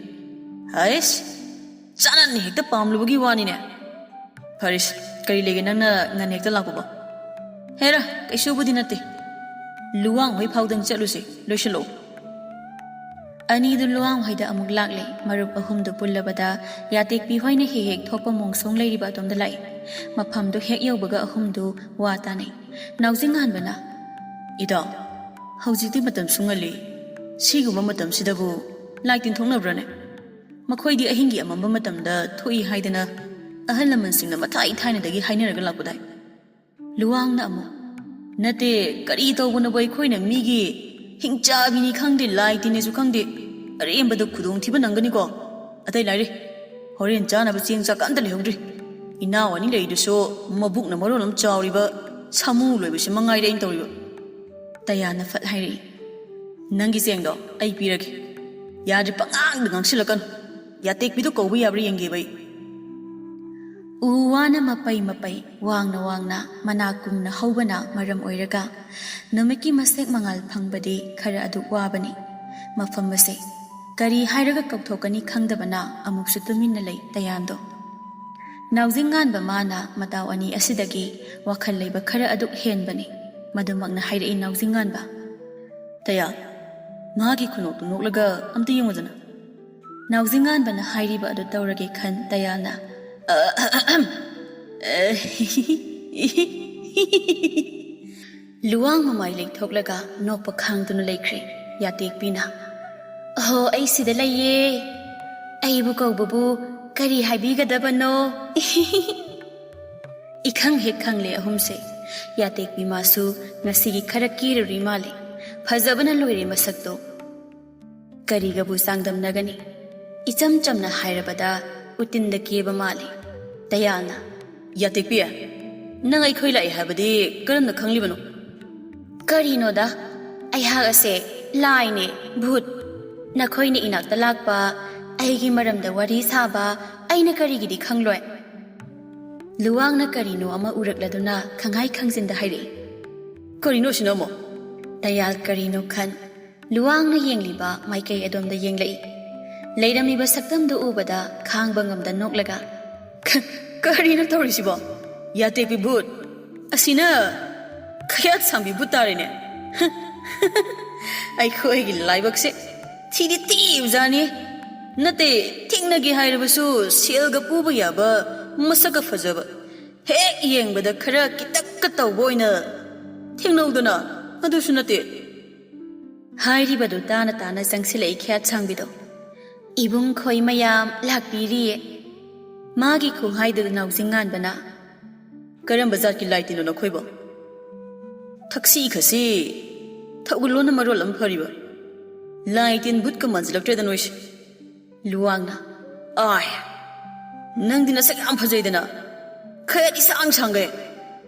ꯍꯩꯁ, ꯆꯥꯅꯟ ꯍꯦꯛꯇ ꯄꯥꯝꯂꯨꯕꯒꯤ ꯋꯥꯅꯤꯅꯦ꯫ ꯐꯔꯦꯁꯦ, ꯀꯔꯤ ꯂꯩꯒꯦ ꯅꯪꯅ ꯉꯟꯅ ꯍꯦꯛꯇ ꯂꯥꯛꯄꯕꯣ? ꯍꯦꯔꯥ, ꯀꯩꯁꯨꯕꯨꯗꯤ ꯅꯠꯇꯦ꯫ ꯂꯨꯋꯥꯡ ꯍꯣꯏ ꯐꯥꯎꯗꯪ ꯆꯠꯂꯨꯁꯦ, ꯂꯣꯏꯁꯤꯜꯂꯛꯑꯣ꯫" ꯑꯅꯤꯗꯨ ꯂꯨꯋꯥꯡ ꯍꯣꯏꯗ ꯑꯃꯨꯛ ꯂꯥꯛꯂꯦ꯫ ꯃꯔꯨꯞ ꯑꯍꯨꯝꯗꯨ ꯄꯨꯜꯂꯕꯗ ꯌꯥꯇꯦꯛꯄꯤ ꯍꯣꯏꯅ ꯍꯦꯛ ꯍꯦꯛ ꯊꯣꯛꯄ ꯃꯣꯡꯁꯣꯡ ꯂꯩꯔꯤꯕ ꯑꯗꯣꯝꯗ ꯂꯥꯛꯏ꯫ ꯃꯐꯝꯗꯨ ꯍꯦꯛ ꯌꯧꯕꯒ ꯑꯍꯨꯝꯗꯨ ꯋꯥ ꯇꯥꯅꯩ꯫ ꯅꯥꯎꯖꯤꯡꯉꯥꯟꯕꯅ, "ꯏꯇꯥꯎ, ꯍꯧꯖꯤꯛꯇꯤ ꯃꯇꯝꯁꯨ ꯉꯜꯂꯤ꯫ ꯁꯤꯒꯨꯝꯕ ꯃꯇꯝꯁꯤꯗꯕꯨ ꯂꯥꯏ ꯇꯤꯟꯊꯣꯛꯅꯕ꯭ꯔꯅꯦ? ꯃꯈꯣꯏꯗꯤ ꯑꯍꯤꯡꯒꯤ ꯑꯃꯝꯕ ꯃꯇꯝꯗ ꯊꯣꯛꯏ ꯍꯥꯏꯗꯅ ꯑꯍꯜ ꯂꯃꯟꯁꯤꯡꯅ ꯃꯊꯥꯏ ꯊꯥꯏꯅꯗꯒꯤ ꯍꯥꯏꯅꯔꯒ ꯂꯥꯛꯄꯗꯥꯏ?" ꯂꯨꯋꯥꯡꯅ ꯑꯃꯨꯛ, "ꯅꯠꯇꯦ, ꯀꯔꯤ ꯇꯧꯕꯅꯣꯕ, ꯑꯩꯈꯣꯏꯅ ꯃꯤꯒꯤ ꯍꯤꯡꯆꯥꯕꯤꯅꯤ ꯈꯪꯗꯦ, ꯂꯥꯏ ꯇꯤꯟꯅꯤꯁꯨ ꯈꯪꯗꯦ, ꯑꯔꯦꯝꯕꯗ ꯈꯨꯗꯣꯡꯊꯤꯕ ꯅꯪꯒꯅꯤꯀꯣ꯫ ꯑꯇꯩ ꯂꯥꯏꯔꯤ, ꯍꯣꯔꯦꯟ ꯆꯥꯅꯕ ꯆꯦꯡ ꯆꯥꯛ ꯑꯝꯇ ꯂꯩꯍꯧꯗ꯭ꯔꯤ꯫ ꯏꯅꯥꯎ ꯑꯅꯤ ꯂꯩꯔꯤꯗꯨꯁꯨ ꯃꯕꯨꯛꯅ ꯃꯔꯣꯜ ꯑꯃ ꯆꯥꯎꯔꯤꯕ, ꯁꯥꯃꯨ ꯂꯣꯏꯕꯁꯤ ꯃꯉꯥꯏꯔꯦ ꯑꯩꯅ ꯇꯧꯔꯤꯕ꯫" ꯇꯌꯥꯅ ꯐꯠ ꯍꯥꯏꯔꯛꯏ, "ꯅꯪꯒꯤ ꯆꯦꯡꯗꯣ ꯑꯩ ꯄꯤꯔꯒꯦ꯫ ꯌꯥꯗ꯭ꯔꯦ, ꯄꯉꯥꯡꯗ ꯉꯥꯡꯁꯤꯜꯂꯛꯀꯅꯨ꯫ ꯌꯥꯇꯦꯛꯄꯤꯗꯣ ꯀꯧꯕ ꯌꯥꯕ꯭ꯔꯥ ꯌꯦꯡꯒꯦꯕ ꯑꯩ꯫" ꯎ ꯋꯥꯅ ꯃꯄꯩ ꯃꯄꯩ, ꯋꯥꯡꯅ ꯋꯥꯡꯅ, ꯃꯅꯥ ꯀꯨꯡꯅ ꯍꯧꯕꯅ ꯃꯔꯝ ꯑꯣꯏꯔꯒ ꯅꯨꯃꯤꯠꯀꯤ ꯃꯁꯦꯛ ꯃꯉꯥꯜ ꯐꯪꯕꯗꯤ ꯈꯔ ꯑꯗꯨ ꯋꯥꯕꯅꯤ꯫ ꯃꯐꯝ ꯑꯁꯦ ꯀꯔꯤ ꯍꯥꯏꯔꯒ ꯀꯧꯊꯣꯛꯀꯅꯤ ꯈꯪꯗꯕꯅ ꯑꯃꯨꯛꯁꯨ ꯇꯨꯃꯤꯟꯅ ꯂꯩ ꯇꯌꯥꯟꯗꯣ꯫ ꯅꯥꯎꯖꯤꯡꯉꯥꯟꯕ ꯃꯥꯅ ꯃꯇꯥꯎ ꯑꯅꯤ ꯑꯁꯤꯗꯒꯤ ꯋꯥꯈꯜ ꯂꯩꯕ ꯈꯔ ꯑꯗꯨ ꯍꯦꯟꯕꯅꯤ꯫ ꯃꯗꯨꯃꯛꯅ ꯍꯥꯏꯔꯛꯏ ꯅꯥꯎꯖꯤꯡꯉꯥꯟꯕ꯫ "ꯇꯌꯥ, ꯃꯥꯒꯤ ꯈꯨꯅꯣꯛꯇꯨ ꯅꯣꯛꯂꯒ ꯑꯝꯇ ꯌꯦꯡꯉꯨꯗꯅ꯫" ꯅꯥꯎꯖꯤꯡꯉꯥꯟꯕꯅ ꯍꯥꯏꯔꯤꯕ ꯑꯗꯨ ꯇꯧꯔꯒꯦ ꯈꯟ ꯇꯌꯥꯅ ꯂꯨꯋꯥꯡ ꯃꯃꯥꯏ ꯂꯩꯊꯣꯛꯂꯒ ꯅꯣꯛꯄ ꯈꯥꯡꯗꯨꯅ ꯂꯩꯈ꯭ꯔꯦ꯫ ꯌꯥꯇꯦꯛꯄꯤꯅ, "ꯑꯍꯣ, ꯑꯩ ꯁꯤꯗ ꯂꯩꯌꯦ꯫ ꯑꯩꯕꯨ ꯀꯧꯕꯕꯨ ꯀꯔꯤ ꯍꯥꯏꯕꯤꯒꯗꯕꯅꯣ?" ꯏꯈꯪ ꯍꯦꯛ ꯈꯪꯂꯦ ꯑꯍꯨꯝꯁꯦ꯫ ꯌꯥꯇꯦꯛꯄꯤ ꯃꯥꯁꯨ ꯉꯁꯤꯒꯤ ꯈꯔ ꯀꯦꯔꯨꯔꯤ ꯃꯥꯜꯂꯦ꯫ ꯐꯖꯕꯅ ꯂꯣꯏꯔꯦ ꯃꯁꯛꯇꯣ꯫ ꯀꯔꯤꯒꯕꯨ ꯆꯥꯡꯗꯝꯅꯒꯅꯤ? ꯏꯆꯝ ꯆꯝꯅ ꯍꯥꯏꯔꯕꯗ ꯎꯇꯤꯟꯗ ꯀꯦꯕ ꯃꯥꯜꯂꯤ꯫ ꯇꯌꯥꯜꯅ, "ꯌꯥꯇꯦꯛꯄꯤ, ꯅꯪ ꯑꯩꯈꯣꯏ ꯂꯥꯛꯏ ꯍꯥꯏꯕꯗꯤ ꯀꯔꯝꯅ ꯈꯪꯂꯤꯕꯅꯣ?" "ꯀꯔꯤꯅꯣꯗ? ꯑꯩꯍꯥꯛ ꯑꯁꯦ ꯂꯥꯏꯅꯦ, ꯚꯨꯠ꯫ ꯅꯈꯣꯏꯅ ꯏꯅꯥꯛꯇ ꯂꯥꯛꯄ, ꯑꯩꯒꯤ ꯃꯔꯝꯗ ꯋꯥꯔꯤ ꯁꯥꯕ, ꯑꯩꯅ ꯀꯔꯤꯒꯤꯗꯤ ꯈꯪꯂꯣꯏ?" ꯂꯨꯋꯥꯡꯅ ꯀꯔꯤꯅꯣ ꯑꯃ ꯎꯔꯛꯂꯗꯨꯅ ꯈꯪꯍꯥꯏ ꯈꯪꯖꯤꯟꯗ ꯍꯥꯏꯔꯛꯏ꯫ "ꯀꯔꯤꯅꯣ ꯑꯁꯤꯅ ꯑꯃꯨꯛ?" ꯇꯌꯥꯜ ꯀꯔꯤꯅꯣ ꯈꯟ ꯂꯨꯋꯥꯡꯅ ꯌꯦꯡꯂꯤꯕ ꯃꯥꯏꯀꯩ ꯑꯗꯣꯝꯗ ꯌꯦꯡꯂꯛꯏ꯫ ꯂꯩꯔꯝꯃꯤꯕ ꯁꯛꯇꯝꯗꯨ ꯎꯕꯗ ꯈꯥꯡꯕ ꯉꯝꯗ ꯅꯣꯛꯂꯒ, "ꯀ-, ꯀꯔꯤꯅꯣ ꯇꯧꯔꯤꯁꯤꯕꯣ? ꯌꯥꯇꯦꯛꯄꯤ ꯚꯨꯠ! ꯑꯁꯤꯅ ꯈꯌꯥꯠ ꯁꯥꯡꯕꯤ ꯚꯨꯠ ꯇꯥꯔꯦꯅꯦ꯫ ꯑꯩꯈꯣꯏꯒꯤ ꯂꯥꯏꯕꯛꯁꯦ ꯊꯤꯗꯤ ꯊꯤꯕꯖꯥꯅꯤ꯫ ꯅꯠꯇꯦ, ꯊꯦꯡꯅꯒꯦ ꯍꯥꯏꯔꯕꯁꯨ ꯁꯦꯜꯒ ꯄꯨꯕ ꯌꯥꯕ, ꯃꯁꯛꯀ ꯐꯖꯕ, ꯍꯦꯛ ꯌꯦꯡꯕꯗ ꯈꯔ ꯈꯤꯇꯛꯀ ꯇꯧꯕ ꯑꯣꯏꯅ ꯊꯦꯡꯅꯧꯗꯅ, ꯑꯗꯨꯁꯨ ꯅꯠꯇꯦ꯫" ꯍꯥꯏꯔꯤꯕꯗꯨ ꯇꯥꯅ ꯇꯥꯅ ꯆꯪꯁꯤꯜꯂꯛꯏ ꯈꯌꯥꯠ ꯁꯥꯡꯕꯤꯗꯣ꯫ "ꯏꯕꯨꯡ ꯈꯣꯏ ꯃꯌꯥꯝ ꯂꯥꯛꯄꯤꯔꯤꯌꯦ꯫" ꯃꯥꯒꯤ ꯈꯨꯍꯥꯏꯗꯨꯗ ꯅꯥꯎꯖꯤꯡ ꯉꯥꯟꯕꯅ, "ꯀꯔꯝꯕ ꯖꯥꯠꯀꯤ ꯂꯥꯏ ꯇꯤꯟꯅꯣ ꯅꯈꯣꯏꯕꯣ? ꯊꯛꯁꯤ ꯈꯥꯁꯤ ꯊꯧꯒꯜꯂꯣꯟꯅ ꯃꯔꯣꯜ ꯑꯃ ꯐꯔꯤꯕ꯫ ꯂꯥꯏ ꯇꯤꯟ ꯚꯨꯠꯀ ꯃꯥꯟꯁꯤꯜꯂꯛꯇ꯭ꯔꯦꯗ ꯅꯣꯏꯁꯦ꯫" ꯂꯨꯋꯥꯡꯅ, "ꯑꯥꯏ, ꯅꯪꯗꯤ ꯅꯁꯛ ꯌꯥꯝ ꯐꯖꯩꯗꯅ, ꯈꯌꯥꯠ ꯏꯁꯥꯡ ꯁꯥꯡꯒꯩ꯫"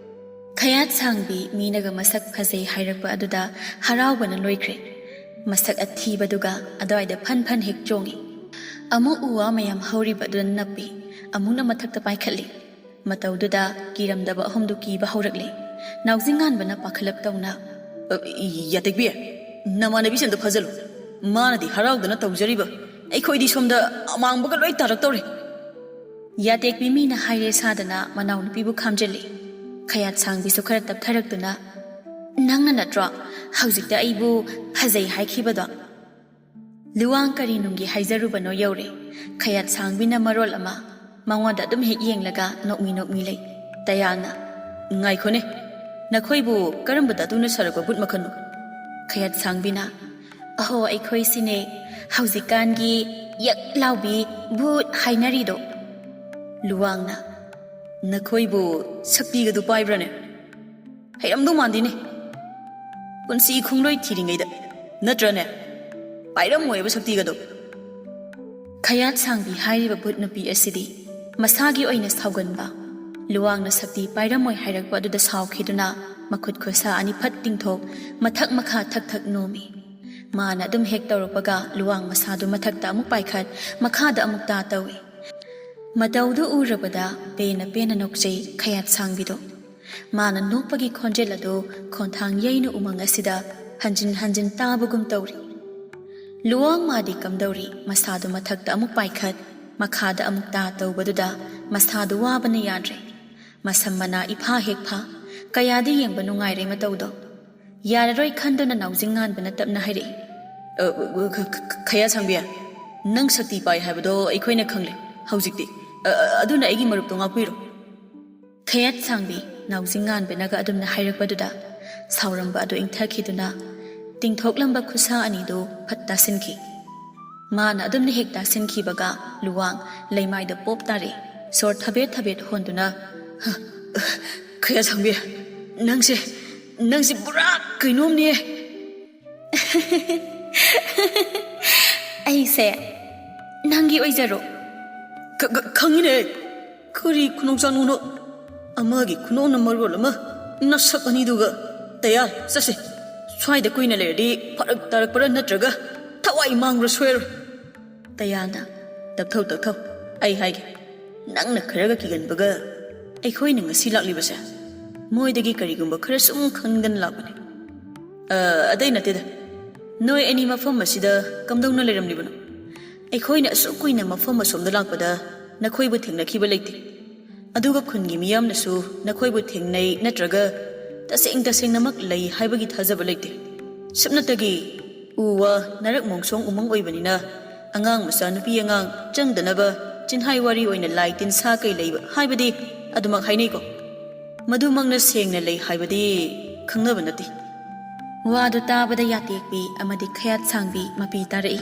ꯈꯌꯥꯠ ꯁꯥꯡꯕꯤ ꯃꯤꯅꯒ ꯃꯁꯛ ꯐꯖꯩ ꯍꯥꯏꯔꯛꯄ ꯑꯗꯨꯗ ꯍꯔꯥꯎꯕꯅ ꯂꯣꯏꯈ꯭ꯔꯦ꯫ ꯃꯁꯛ ꯑꯊꯤꯕꯗꯨꯒ ꯑꯗꯨꯋꯥꯏꯗ ꯐꯟ ꯐꯟ ꯍꯦꯛ ꯆꯣꯡꯉꯤ꯫ ꯑꯃꯨꯛ ꯎ ꯋꯥ ꯃꯌꯥꯝ ꯍꯧꯔꯤꯕ ꯑꯗꯨꯗ ꯅꯞꯄꯤ, ꯑꯃꯨꯛꯅ ꯃꯊꯛꯇ ꯄꯥꯏꯈꯠꯂꯤ꯫ ꯃꯇꯧꯗꯨꯗ ꯀꯤꯔꯝꯗꯕ ꯑꯍꯨꯝꯗꯨ ꯀꯤꯕ ꯍꯧꯔꯛꯂꯦ꯫ ꯅꯥꯎꯖꯤꯡꯉꯥꯟꯕꯅ ꯄꯥꯈꯠꯂꯞ ꯇꯧꯅ, "ꯑ, ꯌꯥꯇꯦꯛꯄꯤ, ꯅꯃꯥꯟꯅꯕꯤꯁꯦ ꯑꯝꯇ ꯐꯥꯖꯜꯂꯨ꯫ ꯃꯥꯅꯗꯤ ꯍꯔꯥꯎꯗꯅ ꯇꯧꯖꯔꯤꯕ, ꯑꯩꯈꯣꯏꯗꯤ ꯁꯣꯝꯗ ꯑꯃꯥꯡꯕꯒ ꯂꯣꯏ ꯇꯥꯔꯛꯇꯧꯔꯦ꯫" ꯌꯥꯇꯦꯛꯄꯤ ꯃꯤꯅ ꯍꯥꯏꯔꯦ ꯁꯥꯗꯅ ꯃꯅꯥꯎꯅꯨꯄꯤꯕꯨ ꯈꯥꯝꯖꯤꯜꯂꯤ꯫ ꯈꯌꯥꯠ ꯁꯥꯡꯕꯤꯁꯨ ꯈꯔ ꯇꯞꯊꯔꯛꯇꯨꯅ, "ꯅꯪꯅ ꯅꯠꯇ꯭ꯔꯣ ꯍꯧꯖꯤꯛꯇ ꯑꯩꯕꯨ ꯐꯖꯩ ꯍꯥꯏꯈꯤꯕꯗꯣ?" ꯂꯨꯋꯥꯡ ꯀꯔꯤ ꯅꯨꯡꯒꯤ ꯍꯥꯏꯖꯔꯨꯕꯅꯣ ꯌꯧꯔꯦ꯫ ꯈꯌꯥꯠ ꯁꯥꯡꯕꯤꯅ ꯃꯔꯣꯜ ꯑꯃ ꯃꯉꯣꯟꯗ ꯑꯗꯨꯝ ꯍꯦꯛ ꯌꯦꯡꯂꯒ ꯅꯣꯛꯃꯤ ꯅꯣꯛꯃꯤ ꯂꯩ꯫ ꯇꯌꯥꯜꯅ, "ꯉꯥꯏꯈꯣꯅꯦ, ꯅꯈꯣꯏꯕꯨ ꯀꯔꯝꯕ ꯙꯥꯇꯨꯅ ꯁꯥꯔꯛꯄ ꯚꯨꯠ ꯃꯈꯜꯅꯣ?" ꯈꯌꯥꯠ ꯁꯥꯡꯕꯤꯅ, "ꯑꯍꯣ, ꯑꯩꯈꯣꯏꯁꯤꯅꯦ ꯍꯧꯖꯤꯛꯀꯥꯟꯒꯤ ꯌꯛ ꯂꯥꯎꯕꯤ ꯚꯨꯠ ꯍꯥꯏꯅꯔꯤꯗꯣ꯫" ꯂꯨꯋꯥꯡꯅ, "ꯅꯈꯣꯏꯕꯨ ꯁꯛꯇꯤꯒꯗꯨ ꯄꯥꯏꯕ꯭ꯔꯥꯅꯦ? ꯍꯩꯔꯝꯗꯧ ꯃꯥꯟꯗꯦꯅꯦ꯫ ꯄꯨꯟꯁꯤ ꯈꯣꯡꯂꯣꯏ ꯊꯤꯔꯤꯉꯩꯗ, ꯅꯠꯇ꯭ꯔꯅꯦ? ꯄꯥꯏꯔꯝꯃꯣꯏꯕ ꯁꯛꯇꯤꯒꯗꯣ꯫" ꯈꯌꯥꯠ ꯁꯥꯡꯕꯤ ꯍꯥꯏꯔꯤꯕ ꯚꯨꯠ ꯅꯨꯄꯤ ꯑꯁꯤꯗꯤ ꯃꯁꯥꯒꯤ ꯑꯣꯏꯅ ꯁꯥꯎꯒꯟꯕ, ꯂꯨꯋꯥꯡꯅ ꯁꯛꯇꯤ ꯄꯥꯏꯔꯝꯃꯣꯏ ꯍꯥꯏꯔꯛꯄ ꯑꯗꯨꯗ ꯁꯥꯎꯈꯤꯗꯨꯅ, ꯃꯈꯨꯠ ꯈꯨꯠꯁꯥ ꯑꯅꯤ ꯐꯠ ꯇꯤꯡꯊꯣꯛ, ꯃꯊꯛ ꯃꯈꯥ ꯊꯛ ꯊꯛ ꯅꯣꯝꯃꯤ꯫ ꯃꯥꯅ ꯑꯗꯨꯝ ꯍꯦꯛ ꯇꯧꯔꯛꯄꯒ ꯂꯨꯋꯥꯡ ꯃꯁꯥꯗꯨ ꯃꯊꯛꯇ ꯑꯃꯨꯛ ꯄꯥꯏꯈꯠ, ꯃꯈꯥꯗ ꯑꯃꯨꯛ ꯇꯥ ꯇꯧꯏ꯫ ꯃꯇꯧꯗꯨ ꯎꯔꯕꯗ ꯄꯦꯟꯅ ꯄꯦꯟꯅ ꯅꯣꯛꯆꯩ ꯈꯌꯥꯠ ꯁꯥꯡꯕꯤꯗꯣ꯫ ꯃꯥꯅ ꯅꯣꯛꯄꯒꯤ ꯈꯣꯟꯖꯦꯜ ꯑꯗꯨ ꯈꯣꯟꯊꯥꯡ ꯌꯩꯅ ꯎꯃꯪ ꯑꯁꯤꯗ ꯍꯟꯖꯤꯟ ꯍꯟꯖꯤꯟ ꯇꯥꯕꯒꯨꯝ ꯇꯧꯔꯤ꯫ ꯂꯨꯋꯥꯡ ꯃꯥꯗꯤ ꯀꯝꯗꯧꯔꯤ? ꯃꯁꯥꯗꯨ ꯃꯊꯛꯇ ꯑꯃꯨꯛ ꯄꯥꯏꯈꯠ, ꯃꯈꯥꯗ ꯑꯃꯨꯛ ꯇꯥ ꯇꯧꯕꯗꯨꯗ ꯃꯁꯥꯗꯨ ꯋꯥꯕꯅ ꯌꯥꯗ꯭ꯔꯦ꯫ ꯃꯁꯝ ꯃꯅꯥ ꯏꯐꯥ ꯍꯦꯛ ꯐꯥ꯫ ꯀꯌꯥꯗꯤ ꯌꯦꯡꯕ ꯅꯨꯡꯉꯥꯏꯔꯦ ꯃꯇꯧꯗꯣ꯫ ꯌꯥꯔꯔꯣꯏ ꯈꯟꯗꯨꯅ ꯅꯥꯎꯖꯤꯡ ꯉꯥꯟꯕꯅ ꯇꯞꯅ ꯍꯥꯏꯔꯛꯏ꯫ "ꯑ, ꯑ, ꯈ-, ꯈ-, ꯈ-, ꯈꯌꯥ ꯁꯥꯡꯕꯤ, ꯅꯪ ꯁꯛꯇꯤ ꯄꯥꯏ ꯍꯥꯏꯕꯗꯣ ꯑꯩꯈꯣꯏꯅ ꯈꯪꯂꯦ꯫ ꯍꯧꯖꯤꯛꯇꯤ, ꯑ, ꯑ, ꯑꯗꯨꯅ ꯑꯩꯒꯤ ꯃꯔꯨꯞꯇꯣ ꯉꯥꯛꯄꯤꯔꯣ꯫" ꯈꯌꯥꯠ ꯁꯥꯡꯕꯤ ꯅꯥꯎꯖꯤꯡ ꯉꯥꯟꯕꯅꯒ ꯑꯗꯨꯝꯅ ꯍꯥꯏꯔꯛꯄꯗꯨꯗ ꯁꯥꯎꯔꯝꯕ ꯑꯗꯨ ꯏꯪꯊꯈꯤꯗꯨꯅ ꯇꯤꯡꯊꯣꯛꯂꯝꯕ ꯈꯨꯠꯁꯥ ꯑꯅꯤꯗꯨ ꯐꯠ ꯇꯥꯁꯤꯟꯈꯤ꯫ ꯃꯥꯅ ꯑꯗꯨꯝꯅ ꯍꯦꯛ ꯇꯥꯁꯤꯟꯈꯤꯕꯒ ꯂꯨꯋꯥꯡ ꯂꯩꯃꯥꯏꯗ ꯄꯣꯞ ꯇꯥꯔꯦ꯫ ꯁꯣꯔ ꯊꯕꯦꯠ ꯊꯕꯦꯠ ꯍꯣꯟꯗꯨꯅ, "ꯈꯌꯥ ꯁꯥꯡꯕꯤ, ꯅꯪꯁꯦ, ꯅꯪꯁꯦ ꯄꯨꯔꯥ ꯀꯩꯅꯣꯝꯅꯦ꯫" "ꯑꯩꯁꯦ ꯅꯪꯒꯤ ꯑꯣꯏꯖꯔꯣ?" "ꯈ-, ꯈ-, ꯈꯪꯉꯤꯅꯦ꯫ ꯀꯔꯤ ꯈꯨꯅꯣꯛ ꯆꯥꯅꯣꯅꯣ? ꯑꯃꯒꯤ ꯈꯨꯅꯣꯛꯅ ꯃꯔꯣꯜ ꯑꯃ, ꯅꯁꯛ ꯑꯅꯤꯗꯨꯒ꯫ ꯇꯌꯥꯔ, ꯆꯠꯁꯦ꯫ ꯁ꯭ꯋꯥꯏꯗ ꯀꯨꯏꯅ ꯂꯩꯔꯗꯤ ꯐꯔꯛ ꯇꯥꯔꯛꯄ꯭ꯔꯥ ꯅꯠꯇ꯭ꯔꯒ ꯊꯋꯥꯏ ꯃꯥꯡꯕ꯭ꯔꯥ ꯁꯣꯏꯔꯣꯏ꯫" ꯇꯌꯥꯔꯅ, "ꯇꯞꯊꯧ, ꯇꯞꯊꯧ꯫ ꯑꯩ ꯍꯥꯏꯒꯦ, ꯅꯪꯅ ꯈꯔꯒ ꯀꯤꯒꯟꯕꯒ ꯑꯩꯈꯣꯏꯅ ꯉꯁꯤ ꯂꯥꯛꯂꯤꯕꯁꯦ ꯃꯣꯏꯗꯒꯤ ꯀꯔꯤꯒꯨꯝꯕ ꯈꯔ ꯁꯨꯝ ꯈꯪꯗꯅ ꯂꯥꯛꯄꯅꯦ꯫ ꯑ, ꯑꯇꯩ ꯅꯠꯇꯦꯗ꯫ ꯅꯣꯏ ꯑꯅꯤ ꯃꯐꯝ ꯑꯁꯤꯗ ꯀꯝꯗꯧꯅ ꯂꯩꯔꯝꯂꯤꯕꯅꯣ? ꯑꯩꯈꯣꯏꯅ ꯑꯁꯨꯛ ꯀꯨꯏꯅ ꯃꯐꯝ ꯑꯁꯣꯝꯗ ꯂꯥꯛꯄꯗ ꯅꯈꯣꯏꯕꯨ ꯊꯦꯡꯅꯈꯤꯕ ꯂꯩꯇꯦ꯫ ꯑꯗꯨꯒ ꯈꯨꯟꯒꯤ ꯃꯤꯌꯥꯝꯅꯁꯨ ꯅꯈꯣꯏꯕꯨ ꯊꯦꯡꯅꯩ ꯅꯠꯇ꯭ꯔꯒ ꯇꯁꯦꯡ ꯇꯁꯦꯡꯅꯃꯛ ꯂꯩ ꯍꯥꯏꯕꯒꯤ ꯊꯥꯖꯕ ꯂꯩꯇꯦ꯫ ꯁꯨꯞꯅꯇꯒꯤ ꯎ ꯋꯥ, ꯅꯔꯛ ꯃꯣꯡꯁꯣꯡ ꯎꯃꯪ ꯑꯣꯏꯕꯅꯤꯅ ꯑꯉꯥꯡ ꯃꯆꯥ, ꯅꯨꯄꯤ ꯑꯉꯥꯡ ꯆꯪꯗꯅꯕ ꯆꯤꯟꯍꯥꯏ ꯋꯥꯔꯤ ꯑꯣꯏꯅ ꯂꯥꯏ ꯇꯤꯟ ꯁꯥ ꯀꯩ ꯂꯩꯕ ꯍꯥꯏꯕꯗꯤ ꯑꯗꯨꯃꯛ ꯍꯥꯏꯅꯩꯀꯣ꯫ ꯃꯗꯨꯃꯛꯅ ꯁꯦꯡꯅ ꯂꯩ ꯍꯥꯏꯕꯗꯤ ꯈꯪꯅꯕ ꯅꯠꯇꯦ꯫" ꯋꯥꯗꯨ ꯇꯥꯕꯗ ꯌꯥꯇꯦꯛꯄꯤ ꯑꯃꯗꯤ ꯈꯌꯥꯠ ꯁꯥꯡꯕꯤ ꯃꯄꯤ ꯇꯥꯔꯛꯏ꯫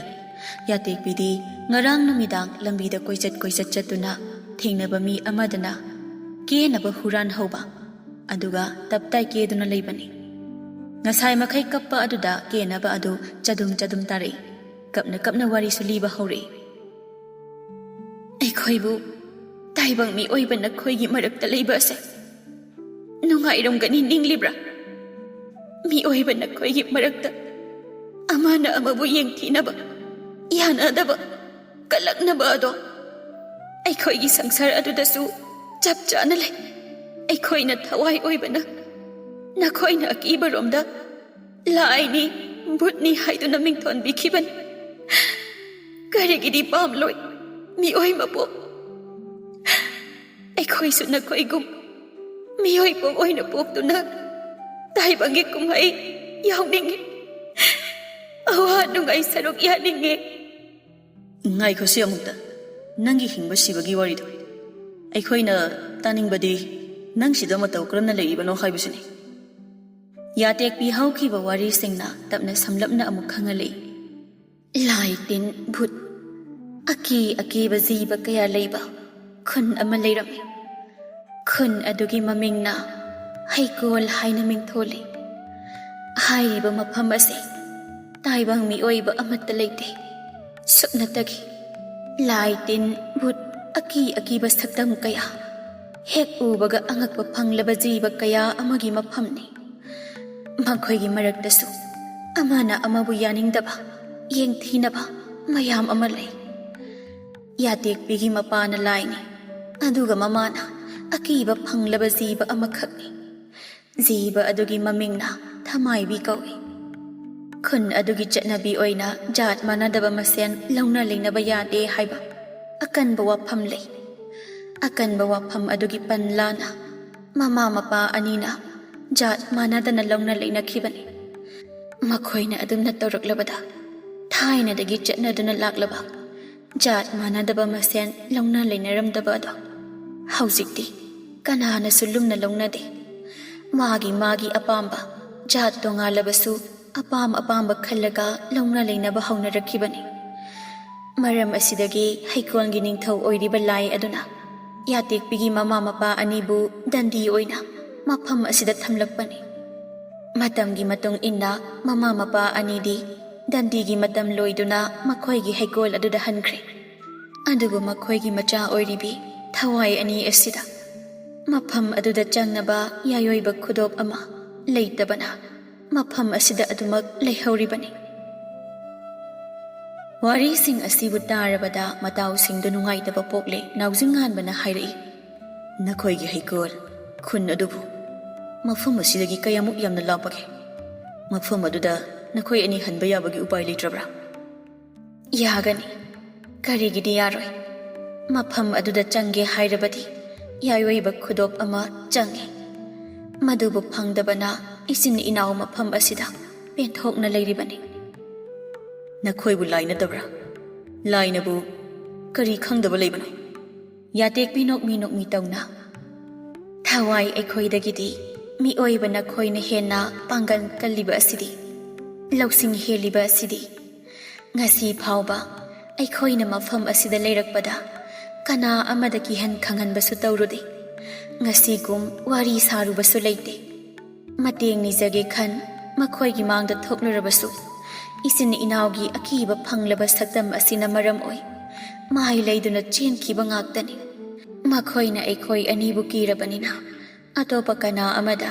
ꯌꯥꯇꯦꯛꯄꯤꯗꯤ ꯉꯔꯥꯡ ꯅꯨꯃꯤꯗꯥꯡ ꯂꯝꯕꯤꯗ ꯀꯣꯏꯆꯠ ꯀꯣꯏꯆꯠ ꯆꯠꯇꯨꯅ ꯊꯦꯡꯅꯕ ꯃꯤ ꯑꯃꯗꯅ ꯀꯦꯅꯕ ꯍꯨꯔꯥꯟ ꯍꯧꯕ, ꯑꯗꯨꯒ ꯇꯞꯇꯥꯏ ꯀꯦꯗꯨꯅ ꯂꯩꯕꯅꯤ꯫ ꯉꯁꯥꯏ ꯃꯈꯩ ꯀꯞꯄ ꯑꯗꯨꯗ ꯀꯦꯅꯕ ꯑꯗꯨ ꯆꯗꯨꯝ ꯆꯗꯨꯝ ꯇꯥꯔꯛꯏ꯫ ꯀꯞꯅ ꯀꯞꯅ ꯋꯥꯔꯤꯁꯨ ꯂꯤꯕ ꯍꯧꯔꯛꯏ꯫ "ꯑꯩꯈꯣꯏꯕꯨ ꯇꯥꯏꯕꯪ ꯃꯤꯑꯣꯏꯕ ꯅꯈꯣꯏꯒꯤ ꯃꯔꯛꯇ ꯂꯩꯕ ꯑꯁꯦ ꯅꯨꯡꯉꯥꯏꯔꯝꯒꯅꯤ ꯅꯤꯡꯂꯤꯕ꯭ꯔꯥ? ꯃꯤꯑꯣꯏꯕ ꯅꯈꯣꯏꯒꯤ ꯃꯔꯛꯇ ꯑꯃꯅ ꯑꯃꯕꯨ ꯌꯦꯡꯊꯤꯅꯕ, ꯌꯥꯅꯗꯕ, ꯀꯜꯂꯛꯅꯕ ꯑꯗꯣ ꯑꯩꯈꯣꯏꯒꯤ ꯁꯪꯁꯥꯔ ꯑꯗꯨꯗꯁꯨ ꯆꯞ ꯆꯥꯅ ꯂꯩ꯫ ꯑꯩꯈꯣꯏꯅ ꯊꯋꯥꯏ ꯑꯣꯏꯕꯅ ꯅꯈꯣꯏꯅ ꯑꯀꯤꯕꯔꯣꯝꯗ ꯂꯥꯏꯅꯤ, ꯚꯨꯠꯅꯤ ꯍꯥꯏꯗꯨꯅ ꯃꯤꯡꯊꯣꯟꯕꯤꯈꯤꯕꯅꯤ꯫ ꯀꯔꯤꯒꯤꯗꯤ ꯄꯥꯝꯂꯣꯏ ꯃꯤꯑꯣꯏ ꯃꯄꯣꯛ? ꯑꯩꯈꯣꯏꯁꯨ ꯅꯈꯣꯏꯒꯨꯝ ꯃꯤꯑꯣꯏ ꯄꯣꯛ ꯑꯣꯏꯅ ꯄꯣꯛꯇꯨꯅ ꯇꯥꯏꯕꯪꯒꯤ ꯀꯨꯝꯍꯩ ꯌꯥꯎꯅꯤꯡꯉꯤ꯫ ꯑꯋꯥ ꯅꯨꯡꯉꯥꯏ ꯁꯔꯨꯛ ꯌꯥꯅꯤꯡꯉꯤ꯫ ꯉꯥꯏꯈꯣꯁꯤ ꯑꯃꯨꯛꯇ꯫ ꯅꯪꯒꯤ ꯍꯤꯡꯕ ꯁꯤꯕꯒꯤ ꯋꯥꯔꯤꯗꯣ ꯑꯩꯈꯣꯏꯅ ꯇꯥꯅꯤꯡꯕꯗꯤ ꯅꯪ ꯁꯤꯗ ꯃꯇꯧ ꯀꯔꯝꯅ ꯂꯩꯔꯤꯕꯅꯣ ꯍꯥꯏꯕꯁꯤꯅꯤ꯫ ꯌꯥꯇꯦꯛꯄꯤ ꯍꯧꯈꯤꯕ ꯋꯥꯔꯤꯁꯤꯡꯅ ꯇꯞꯅ ꯁꯝꯂꯞꯅ ꯑꯃꯨꯛ ꯈꯪꯍꯜꯂꯤ꯫ ꯂꯥꯏ ꯇꯤꯟ ꯚꯨꯠ, ꯑꯀꯤ ꯑꯀꯤꯕ ꯖꯤꯕ ꯀꯌꯥ ꯂꯩꯕ ꯈꯨꯟ ꯑꯃ ꯂꯩꯔꯝꯃꯤ꯫ ꯈꯨꯟ ꯑꯗꯨꯒꯤ ꯃꯃꯤꯡꯅ ꯍꯩꯀꯣꯜ ꯍꯥꯏꯅ ꯃꯤꯡꯊꯣꯜꯂꯤ꯫ ꯍꯥꯏꯔꯤꯕ ꯃꯐꯝ ꯑꯁꯤ ꯇꯥꯏꯕꯪ ꯃꯤꯑꯣꯏꯕ ꯑꯃꯠꯇ ꯂꯩꯇꯦ꯫ ꯁꯨꯞꯅꯇꯒꯤ ꯂꯥꯏ ꯇꯤꯟ ꯚꯨꯠ, ꯑꯀꯤ ꯑꯀꯤꯕ ꯁꯛꯇꯝ ꯀꯌꯥ, ꯍꯦꯛ ꯎꯕꯒ ꯑꯉꯛꯄ ꯐꯪꯂꯕ ꯖꯤꯕ ꯀꯌꯥ ꯑꯃꯒꯤ ꯃꯐꯝꯅꯤ꯫ ꯃꯈꯣꯏꯒꯤ ꯃꯔꯛꯇꯁꯨ ꯑꯃꯅ ꯑꯃꯕꯨ ꯌꯥꯅꯤꯡꯗꯕ, ꯌꯦꯡꯊꯤꯅꯕ ꯃꯌꯥꯝ ꯑꯃ ꯂꯩ꯫ ꯌꯥꯇꯦꯛꯄꯤꯒꯤ ꯃꯄꯥꯅ ꯂꯥꯏꯅꯤ, ꯑꯗꯨꯒ ꯃꯃꯥꯅ ꯑꯀꯤꯕ ꯐꯪꯂꯕ ꯖꯤꯕ ꯑꯃꯈꯛꯅꯤ꯫ ꯖꯤꯕ ꯑꯗꯨꯒꯤ ꯃꯃꯤꯡꯅ ꯊꯃꯥꯏꯕꯤ ꯀꯧꯏ꯫ ꯈꯨꯟ ꯑꯗꯨꯒꯤ ꯆꯠꯅꯕꯤ ꯑꯣꯏꯅ ꯖꯥꯠ ꯃꯥꯟꯅꯗꯕ ꯃꯁꯦꯟ ꯂꯧꯅ ꯂꯩꯅꯕ ꯌꯥꯗꯦ ꯍꯥꯏꯕ ꯑꯀꯟꯕ ꯋꯥꯐꯝ ꯂꯩ꯫ ꯑꯀꯟꯕ ꯋꯥꯐꯝ ꯑꯗꯨꯒꯤ ꯄꯟ ꯂꯥꯅ ꯃꯃꯥ ꯃꯄꯥ ꯑꯅꯤꯅ ꯖꯥꯠ ꯃꯥꯟꯅꯗꯅ ꯂꯧꯅ ꯂꯩꯅꯈꯤꯕꯅꯤ꯫ ꯃꯈꯣꯏꯅ ꯑꯗꯨꯝꯅ ꯇꯧꯔꯛꯂꯕꯗ ꯊꯥꯏꯅꯗꯒꯤ ꯆꯠꯅꯗꯨꯅ ꯂꯥꯛꯂꯕ ꯖꯥꯠ ꯃꯥꯟꯅꯗꯕ ꯃꯁꯦꯟ ꯂꯧꯅ ꯂꯩꯅꯔꯝꯗꯕ ꯑꯗꯣ ꯍꯧꯖꯤꯛꯇꯤ ꯀꯅꯥꯅꯁꯨ ꯂꯨꯝꯅ ꯂꯧꯅꯗꯦ꯫ ꯃꯥꯒꯤ ꯃꯥꯒꯤ ꯑꯄꯥꯝꯕ, ꯖꯥꯠ ꯇꯣꯉꯥꯜꯂꯕꯁꯨ ꯑꯄꯥꯝ ꯑꯄꯥꯝꯕ ꯈꯜꯂꯒ ꯂꯧꯅ ꯂꯩꯅꯕ ꯍꯧꯅꯔꯛꯈꯤꯕꯅꯤ꯫ ꯃꯔꯝ ꯑꯁꯤꯗꯒꯤ ꯍꯩꯀꯣꯜꯒꯤ ꯅꯤꯡꯊꯧ ꯑꯣꯏꯔꯤꯕ ꯂꯥꯏ ꯑꯗꯨꯅ ꯌꯥꯇꯦꯛꯄꯤꯒꯤ ꯃꯃꯥ ꯃꯄꯥ ꯑꯅꯤꯕꯨ ꯗꯟꯗꯤ ꯑꯣꯏꯅ ꯃꯐꯝ ꯑꯁꯤꯗ ꯊꯝꯂꯛꯄꯅꯤ꯫ ꯃꯇꯝꯒꯤ ꯃꯇꯨꯡ ꯏꯟꯅ ꯃꯃꯥ ꯃꯄꯥ ꯑꯅꯤꯗꯤ ꯗꯟꯗꯤꯒꯤ ꯃꯇꯝ ꯂꯣꯏꯗꯨꯅ ꯃꯈꯣꯏꯒꯤ ꯍꯩꯀꯣꯜ ꯑꯗꯨꯗ ꯍꯟꯈ꯭ꯔꯦ꯫ ꯑꯗꯨꯕꯨ ꯃꯈꯣꯏꯒꯤ ꯃꯆꯥ ꯑꯣꯏꯔꯤꯕꯤ ꯊꯋꯥꯏ ꯑꯅꯤ ꯑꯁꯤꯗ ꯃꯐꯝ ꯑꯗꯨꯗ ꯆꯪꯅꯕ ꯌꯥꯏꯑꯣꯏꯕ ꯈꯨꯗꯣꯞ ꯑꯃ ꯂꯩꯇꯕꯅ ꯃꯐꯝ ꯑꯁꯤꯗ ꯑꯗꯨꯃꯛ ꯂꯩꯍꯧꯔꯤꯕꯅꯤ꯫ ꯋꯥꯔꯤꯁꯤꯡ ꯑꯁꯤꯕꯨ ꯇꯥꯔꯕꯗ ꯃꯇꯥꯎꯁꯤꯡꯗ ꯅꯨꯡꯉꯥꯏꯇꯕ ꯄꯣꯛꯂꯦ꯫ ꯅꯥꯎꯖꯤꯡꯉꯥꯟꯕꯅ ꯍꯥꯏꯔꯛꯏ, "ꯅꯈꯣꯏꯒꯤ ꯍꯩꯀꯣꯜ, ꯈꯨꯟ ꯑꯗꯨꯕꯨ ꯃꯐꯝ ꯑꯁꯤꯗꯒꯤ ꯀꯌꯥꯃꯨꯛ ꯌꯥꯝꯅ ꯂꯥꯞꯄꯒꯦ? ꯃꯐꯝ ꯑꯗꯨꯗ ꯅꯈꯣꯏ ꯑꯅꯤ ꯍꯟꯕ ꯌꯥꯕꯒꯤ ꯎꯄꯥꯏ ꯂꯩꯇ꯭ꯔꯕ꯭ꯔꯥ?" "ꯌꯥꯒꯅꯤ꯫ ꯀꯔꯤꯒꯤꯗꯤ ꯌꯥꯔꯣꯏ? ꯃꯐꯝ ꯑꯗꯨꯗ ꯆꯪꯒꯦ ꯍꯥꯏꯔꯕꯗꯤ ꯌꯥꯏꯑꯣꯏꯕ ꯈꯨꯗꯣꯞ ꯑꯃ ꯆꯪꯏ꯫ ꯃꯗꯨꯕꯨ ꯐꯪꯗꯕꯅ ꯏꯆꯤꯟ ꯏꯅꯥꯎ ꯃꯐꯝ ꯑꯁꯤꯗ ꯄꯦꯟꯊꯣꯛꯅ ꯂꯩꯔꯤꯕꯅꯤ꯫" "ꯅꯈꯣꯏꯕꯨ ꯂꯥꯏ ꯅꯠꯇꯕ꯭ꯔꯥ? ꯂꯥꯏꯅꯕꯨ ꯀꯔꯤ ꯈꯪꯗꯕ ꯂꯩꯕꯅꯣ?" ꯌꯥꯇꯦꯛꯄꯤ ꯅꯣꯛꯃꯤ ꯅꯣꯛꯃꯤ ꯇꯧꯅ, "ꯊꯋꯥꯏ ꯑꯩꯈꯣꯏꯗꯒꯤꯗꯤ ꯃꯤꯑꯣꯏꯕ ꯅꯈꯣꯏꯅ ꯍꯦꯟꯅ ꯄꯥꯡꯒꯜ ꯀꯜꯂꯤꯕ ꯑꯁꯤꯗꯤ, ꯂꯧꯁꯤꯡ ꯍꯦꯜꯂꯤꯕ ꯑꯁꯤꯗꯤ꯫ ꯉꯁꯤ ꯐꯥꯎꯕ ꯑꯩꯈꯣꯏꯅ ꯃꯐꯝ ꯑꯁꯤꯗ ꯂꯩꯔꯛꯄꯗ ꯀꯅꯥ ꯑꯃꯗ ꯀꯤꯍꯟ ꯈꯪꯍꯟꯕꯁꯨ ꯇꯧꯔꯨꯗꯦ꯫ ꯉꯁꯤꯒꯨꯝ ꯋꯥꯔꯤ ꯁꯥꯔꯨꯕꯁꯨ ꯂꯩꯇꯦ꯫ ꯃꯇꯦꯡ ꯅꯤꯖꯒꯦ ꯈꯟ ꯃꯈꯣꯏꯒꯤ ꯃꯥꯡꯗ ꯊꯣꯛꯂꯨꯔꯕꯁꯨ, ꯏꯆꯤꯟ ꯏꯅꯥꯎꯒꯤ ꯑꯀꯤꯕ ꯐꯪꯂꯕ ꯁꯛꯇꯝ ꯑꯁꯤꯅ ꯃꯔꯝ ꯑꯣꯏ ꯃꯍꯩ ꯂꯩꯗꯨꯅ ꯆꯦꯟꯈꯤꯕ ꯉꯥꯛꯇꯅꯤ꯫ ꯃꯈꯣꯏꯅ ꯑꯩꯈꯣꯏ ꯑꯅꯤꯕꯨ ꯀꯤꯔꯕꯅꯤꯅ, ꯑꯇꯣꯞꯄ ꯀꯅꯥ ꯑꯃꯗ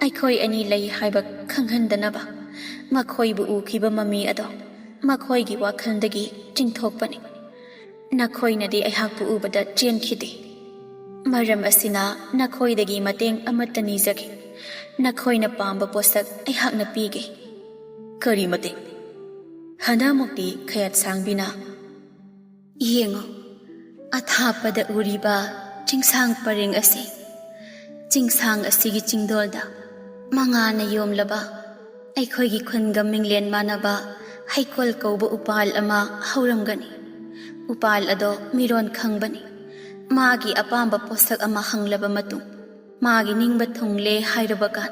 ꯑꯩꯈꯣꯏ ꯑꯅꯤ ꯂꯩ ꯍꯥꯏꯕ ꯈꯪꯍꯟꯗꯅꯕ ꯃꯈꯣꯏꯕꯨ ꯎꯈꯤꯕ ꯃꯃꯤ ꯑꯗꯣ ꯃꯈꯣꯏꯒꯤ ꯋꯥꯈꯜꯗꯒꯤ ꯆꯤꯡꯊꯣꯛꯄꯅꯤ꯫ ꯅꯈꯣꯏꯅꯗꯤ ꯑꯩꯍꯥꯛꯄꯨ ꯎꯕꯗ ꯆꯦꯟꯈꯤꯗꯦ꯫ ꯃꯔꯝ ꯑꯁꯤꯅ ꯅꯈꯣꯏꯗꯒꯤ ꯃꯇꯦꯡ ꯑꯃꯠꯇ ꯅꯤꯖꯒꯦ꯫ ꯅꯈꯣꯏꯅ ꯄꯥꯝꯕ ꯄꯣꯠꯁꯛ ꯑꯩꯍꯥꯛꯅ ꯄꯤꯒꯦ꯫" "ꯀꯔꯤ ꯃꯇꯦꯡ?" ꯍꯟꯗꯛꯃꯨꯛꯇꯤ ꯈꯌꯥꯠ ꯁꯥꯡꯕꯤꯅ, "ꯌꯦꯡꯉꯨ, ꯑꯊꯥꯞꯄꯗ ꯎꯔꯤꯕ ꯆꯤꯡꯁꯥꯡ ꯄꯔꯦꯡ ꯑꯁꯤ, ꯆꯤꯡꯁꯥꯡ ꯑꯁꯤꯒꯤ ꯆꯤꯡꯗꯣꯜꯗ ꯃꯉꯥꯅ ꯌꯣꯝꯂꯕ ꯑꯩꯈꯣꯏꯒꯤ ꯈꯨꯟꯒ ꯃꯤꯡꯂꯦꯟ ꯃꯥꯟꯅꯕ ꯍꯩꯀꯣꯜ ꯀꯧꯕ ꯎꯄꯥꯜ ꯑꯃ ꯍꯧꯔꯝꯒꯅꯤ꯫ ꯎꯄꯥꯜ ꯑꯗꯣ ꯃꯤꯔꯣꯟ ꯈꯪꯕꯅꯤ꯫ ꯃꯥꯒꯤ ꯑꯄꯥꯝꯕ ꯄꯣꯠꯁꯛ ꯑꯃ ꯍꯪꯂꯕ ꯃꯇꯨꯡ, ꯃꯥꯒꯤ ꯅꯤꯡꯕ ꯊꯨꯡꯂꯦ ꯍꯥꯏꯔꯕ ꯀꯥꯟ,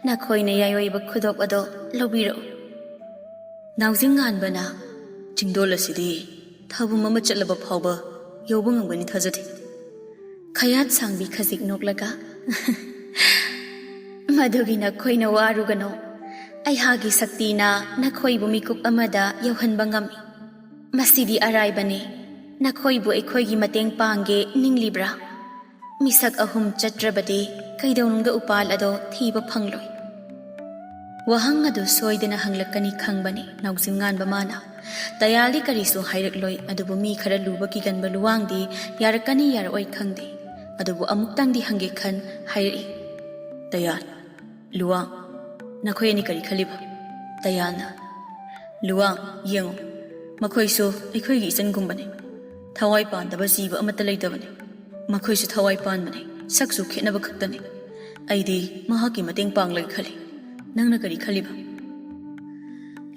ꯅꯈꯣꯏꯅ ꯌꯥꯏꯑꯣꯏꯕ ꯈꯨꯗꯣꯞ ꯑꯗꯣ ꯂꯧꯕꯤꯔꯛꯎ꯫" ꯅꯥꯎꯖꯤꯡꯉꯥꯟꯕꯅ, "ꯆꯤꯡꯗꯣꯜ ꯑꯁꯤꯗꯤ ꯊꯥꯕꯨꯝ ꯑꯃ ꯆꯠꯂꯕ ꯐꯥꯎꯕ ꯌꯧꯕ ꯉꯝꯒꯅꯤ ꯊꯥꯖꯗꯦ꯫" ꯈꯌꯥꯠ ꯁꯥꯡꯕꯤ ꯈꯖꯤꯛ ꯅꯣꯛꯂꯒ, "ꯃꯗꯨꯒꯤ ꯅꯈꯣꯏꯅ ꯋꯥꯔꯨꯒꯅꯣ꯫ ꯑꯩꯍꯥꯛꯀꯤ ꯁꯛꯇꯤꯅ ꯅꯈꯣꯏꯕꯨ ꯃꯤꯀꯨꯞ ꯑꯃꯗ ꯌꯧꯍꯟꯕ ꯉꯝꯃꯤ꯫ ꯃꯁꯤꯗꯤ ꯑꯔꯥꯏꯕꯅꯤ꯫ ꯅꯈꯣꯏꯕꯨ ꯑꯩꯈꯣꯏꯒꯤ ꯃꯇꯦꯡ ꯄꯥꯡꯒꯦ ꯅꯤꯡꯂꯤꯕ꯭ꯔꯥ?" ꯃꯤꯁꯛ ꯑꯍꯨꯝ ꯆꯠꯇ꯭ꯔꯕꯗꯤ ꯀꯩꯗꯧꯅꯨꯡꯗ ꯎꯄꯥꯜ ꯑꯗꯣ ꯊꯤꯕ ꯐꯪꯂꯣꯏ꯫ ꯋꯥꯍꯪ ꯑꯗꯨ ꯁꯣꯏꯗꯅ ꯍꯪꯂꯛꯀꯅꯤ ꯈꯪꯕꯅꯤ ꯅꯥꯎꯖꯤꯡꯉꯥꯟꯕ ꯃꯥꯅ꯫ ꯇꯌꯥꯜꯗꯤ ꯀꯔꯤꯁꯨ ꯍꯥꯏꯔꯛꯂꯣꯏ, ꯑꯗꯨꯕꯨ ꯃꯤ ꯈꯔ ꯂꯨꯕ ꯀꯤꯒꯟꯕ ꯂꯨꯋꯥꯡꯗꯤ ꯌꯥꯔꯛꯀꯅꯤ ꯌꯥꯔꯛꯑꯣꯏ ꯈꯪꯗꯦ꯫ ꯑꯗꯨꯕꯨ ꯑꯃꯨꯛꯇꯪꯗꯤ ꯍꯪꯒꯦ ꯈꯟ ꯍꯥꯏꯔꯛꯏ꯫ "ꯇꯌꯥꯜ, ꯂꯨꯋꯥꯡ, ꯅꯈꯣꯏ ꯑꯅꯤ ꯀꯔꯤ ꯈꯜꯂꯤꯕ?" ꯇꯌꯥꯜꯅ, "ꯂꯨꯋꯥꯡ, ꯌꯦꯡꯉꯨ, ꯃꯈꯣꯏꯁꯨ ꯑꯩꯈꯣꯏꯒꯤ ꯏꯆꯟꯒꯨꯝꯕꯅꯤ꯫ ꯊꯋꯥꯏ ꯄꯥꯟꯗꯕ ꯖꯤꯕ ꯑꯃꯠꯇ ꯂꯩꯇꯕꯅꯤ꯫ ꯃꯈꯣꯏꯁꯨ ꯊꯋꯥꯏ ꯄꯥꯟꯕꯅꯤ, ꯁꯛꯁꯨ ꯈꯦꯠꯅꯕ ꯈꯛꯇꯅꯤ꯫ ꯑꯩꯗꯤ ꯃꯍꯥꯛꯀꯤ ꯃꯇꯦꯡ ꯄꯥꯡꯂꯒꯦ ꯈꯜꯂꯤ꯫ ꯅꯪꯅ ꯀꯔꯤ ꯈꯜꯂꯤꯕ?"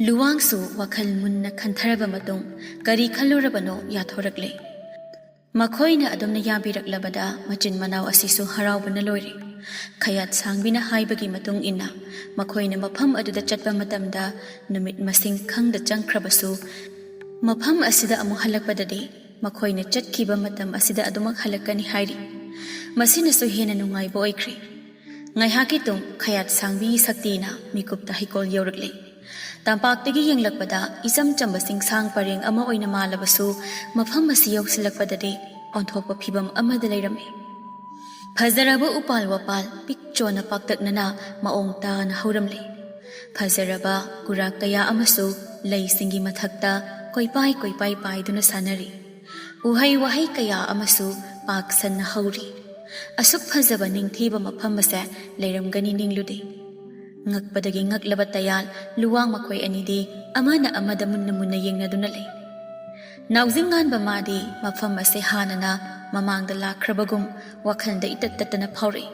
ꯂꯨꯋꯥꯡꯁꯨ ꯋꯥꯈꯜ ꯃꯨꯟꯅ ꯈꯟꯊꯔꯕ ꯃꯇꯨꯡ ꯀꯔꯤ ꯈꯜꯂꯨꯔꯕꯅꯣ ꯌꯥꯊꯣꯔꯛꯂꯦ꯫ ꯃꯈꯣꯏꯅ ꯑꯗꯨꯝꯅ ꯌꯥꯕꯤꯔꯛꯂꯕꯗ ꯃꯆꯤꯟ ꯃꯅꯥꯎ ꯑꯁꯤꯁꯨ ꯍꯔꯥꯎꯕꯅ ꯂꯣꯏꯔꯦ꯫ ꯈꯌꯥꯠ ꯁꯥꯡꯕꯤꯅ ꯍꯥꯏꯕꯒꯤ ꯃꯇꯨꯡ ꯏꯟꯅ ꯃꯈꯣꯏꯅ ꯃꯐꯝ ꯑꯗꯨꯗ ꯆꯠꯄ ꯃꯇꯝꯗ ꯅꯨꯃꯤꯠ ꯃꯁꯤꯡ ꯈꯪꯗ ꯆꯪꯈ꯭ꯔꯕꯁꯨ, ꯃꯐꯝ ꯑꯁꯤꯗ ꯑꯃꯨꯛ ꯍꯜꯂꯛꯄꯗꯗꯤ ꯃꯈꯣꯏꯅ ꯆꯠꯈꯤꯕ ꯃꯇꯝ ꯑꯁꯤꯗ ꯑꯗꯨꯃꯛ ꯍꯜꯂꯛꯀꯅꯤ ꯍꯥꯏꯔꯤ꯫ ꯃꯁꯤꯅꯁꯨ ꯍꯦꯟꯅ ꯅꯨꯡꯉꯥꯏꯕ ꯑꯣꯏꯈ꯭ꯔꯦ꯫ ꯉꯥꯏꯍꯥꯛꯀꯤ ꯇꯨꯡ ꯈꯌꯥꯠ ꯁꯥꯡꯕꯤꯒꯤ ꯁꯛꯇꯤꯅ ꯃꯤꯀꯨꯞꯇ ꯍꯩꯀꯣꯜ ꯌꯧꯔꯛꯂꯦ꯫ ꯇꯝꯄꯥꯛꯇꯒꯤ ꯌꯦꯡꯂꯛꯄꯗ ꯏꯆꯝ ꯆꯝꯕ ꯆꯤꯡꯁꯥꯡ ꯄꯔꯦꯡ ꯑꯃ ꯑꯣꯏꯅ ꯃꯥꯜꯂꯕꯁꯨ, ꯃꯐꯝ ꯑꯁꯤ ꯌꯧꯁꯤꯜꯂꯛꯄꯗꯗꯤ ꯑꯣꯟꯊꯣꯛꯄ ꯐꯤꯕꯝ ꯑꯃꯗ ꯂꯩꯔꯝꯃꯤ꯫ ꯐꯖꯔꯕ ꯎꯄꯥꯜ ꯋꯥꯄꯥꯜ ꯄꯤꯛ ꯆꯣꯟꯅ ꯄꯥꯛꯇꯛꯅꯅ ꯃꯑꯣꯡ ꯇꯥꯅ ꯍꯧꯔꯝꯂꯤ꯫ ꯐꯖꯔꯕ ꯀꯨꯔꯥꯛ ꯀꯌꯥ ꯑꯃꯁꯨ ꯂꯩꯁꯤꯡꯒꯤ ꯃꯊꯛꯇ ꯀꯣꯏꯄꯥꯏ ꯀꯣꯏꯄꯥꯏ ꯄꯥꯏꯗꯨꯅ ꯁꯥꯟꯅꯔꯤ꯫ ꯎꯍꯩ ꯋꯥꯍꯩ ꯀꯌꯥ ꯑꯃꯁꯨ ꯄꯥꯛ ꯁꯟꯅ ꯍꯧꯔꯤ꯫ ꯑꯁꯨꯛ ꯐꯖꯕ ꯅꯤꯡꯊꯤꯕ ꯃꯐꯝ ꯑꯁꯦ ꯂꯩꯔꯝꯒꯅꯤ ꯅꯤꯡꯂꯨꯗꯦ꯫ ꯉꯛꯄꯗꯒꯤ ꯉꯛꯂꯕ ꯇꯌꯥꯜ ꯂꯨꯋꯥꯡ ꯃꯈꯣꯏ ꯑꯅꯤꯗꯤ ꯑꯃꯅ ꯑꯃꯗ ꯃꯨꯟꯅ ꯃꯨꯟꯅ ꯌꯦꯡꯅꯗꯨꯅ ꯂꯩ꯫ ꯅꯥꯎꯖꯤꯡꯉꯥꯟꯕ ꯃꯥꯗꯤ ꯃꯐꯝ ꯑꯁꯦ ꯍꯥꯟꯅꯅ ꯃꯃꯥꯡꯗ ꯂꯥꯛꯈ꯭ꯔꯕꯒꯨꯝ ꯋꯥꯈꯜꯗ ꯏꯇꯠ ꯇꯠꯇꯅ ꯐꯥꯎꯔꯛꯏ꯫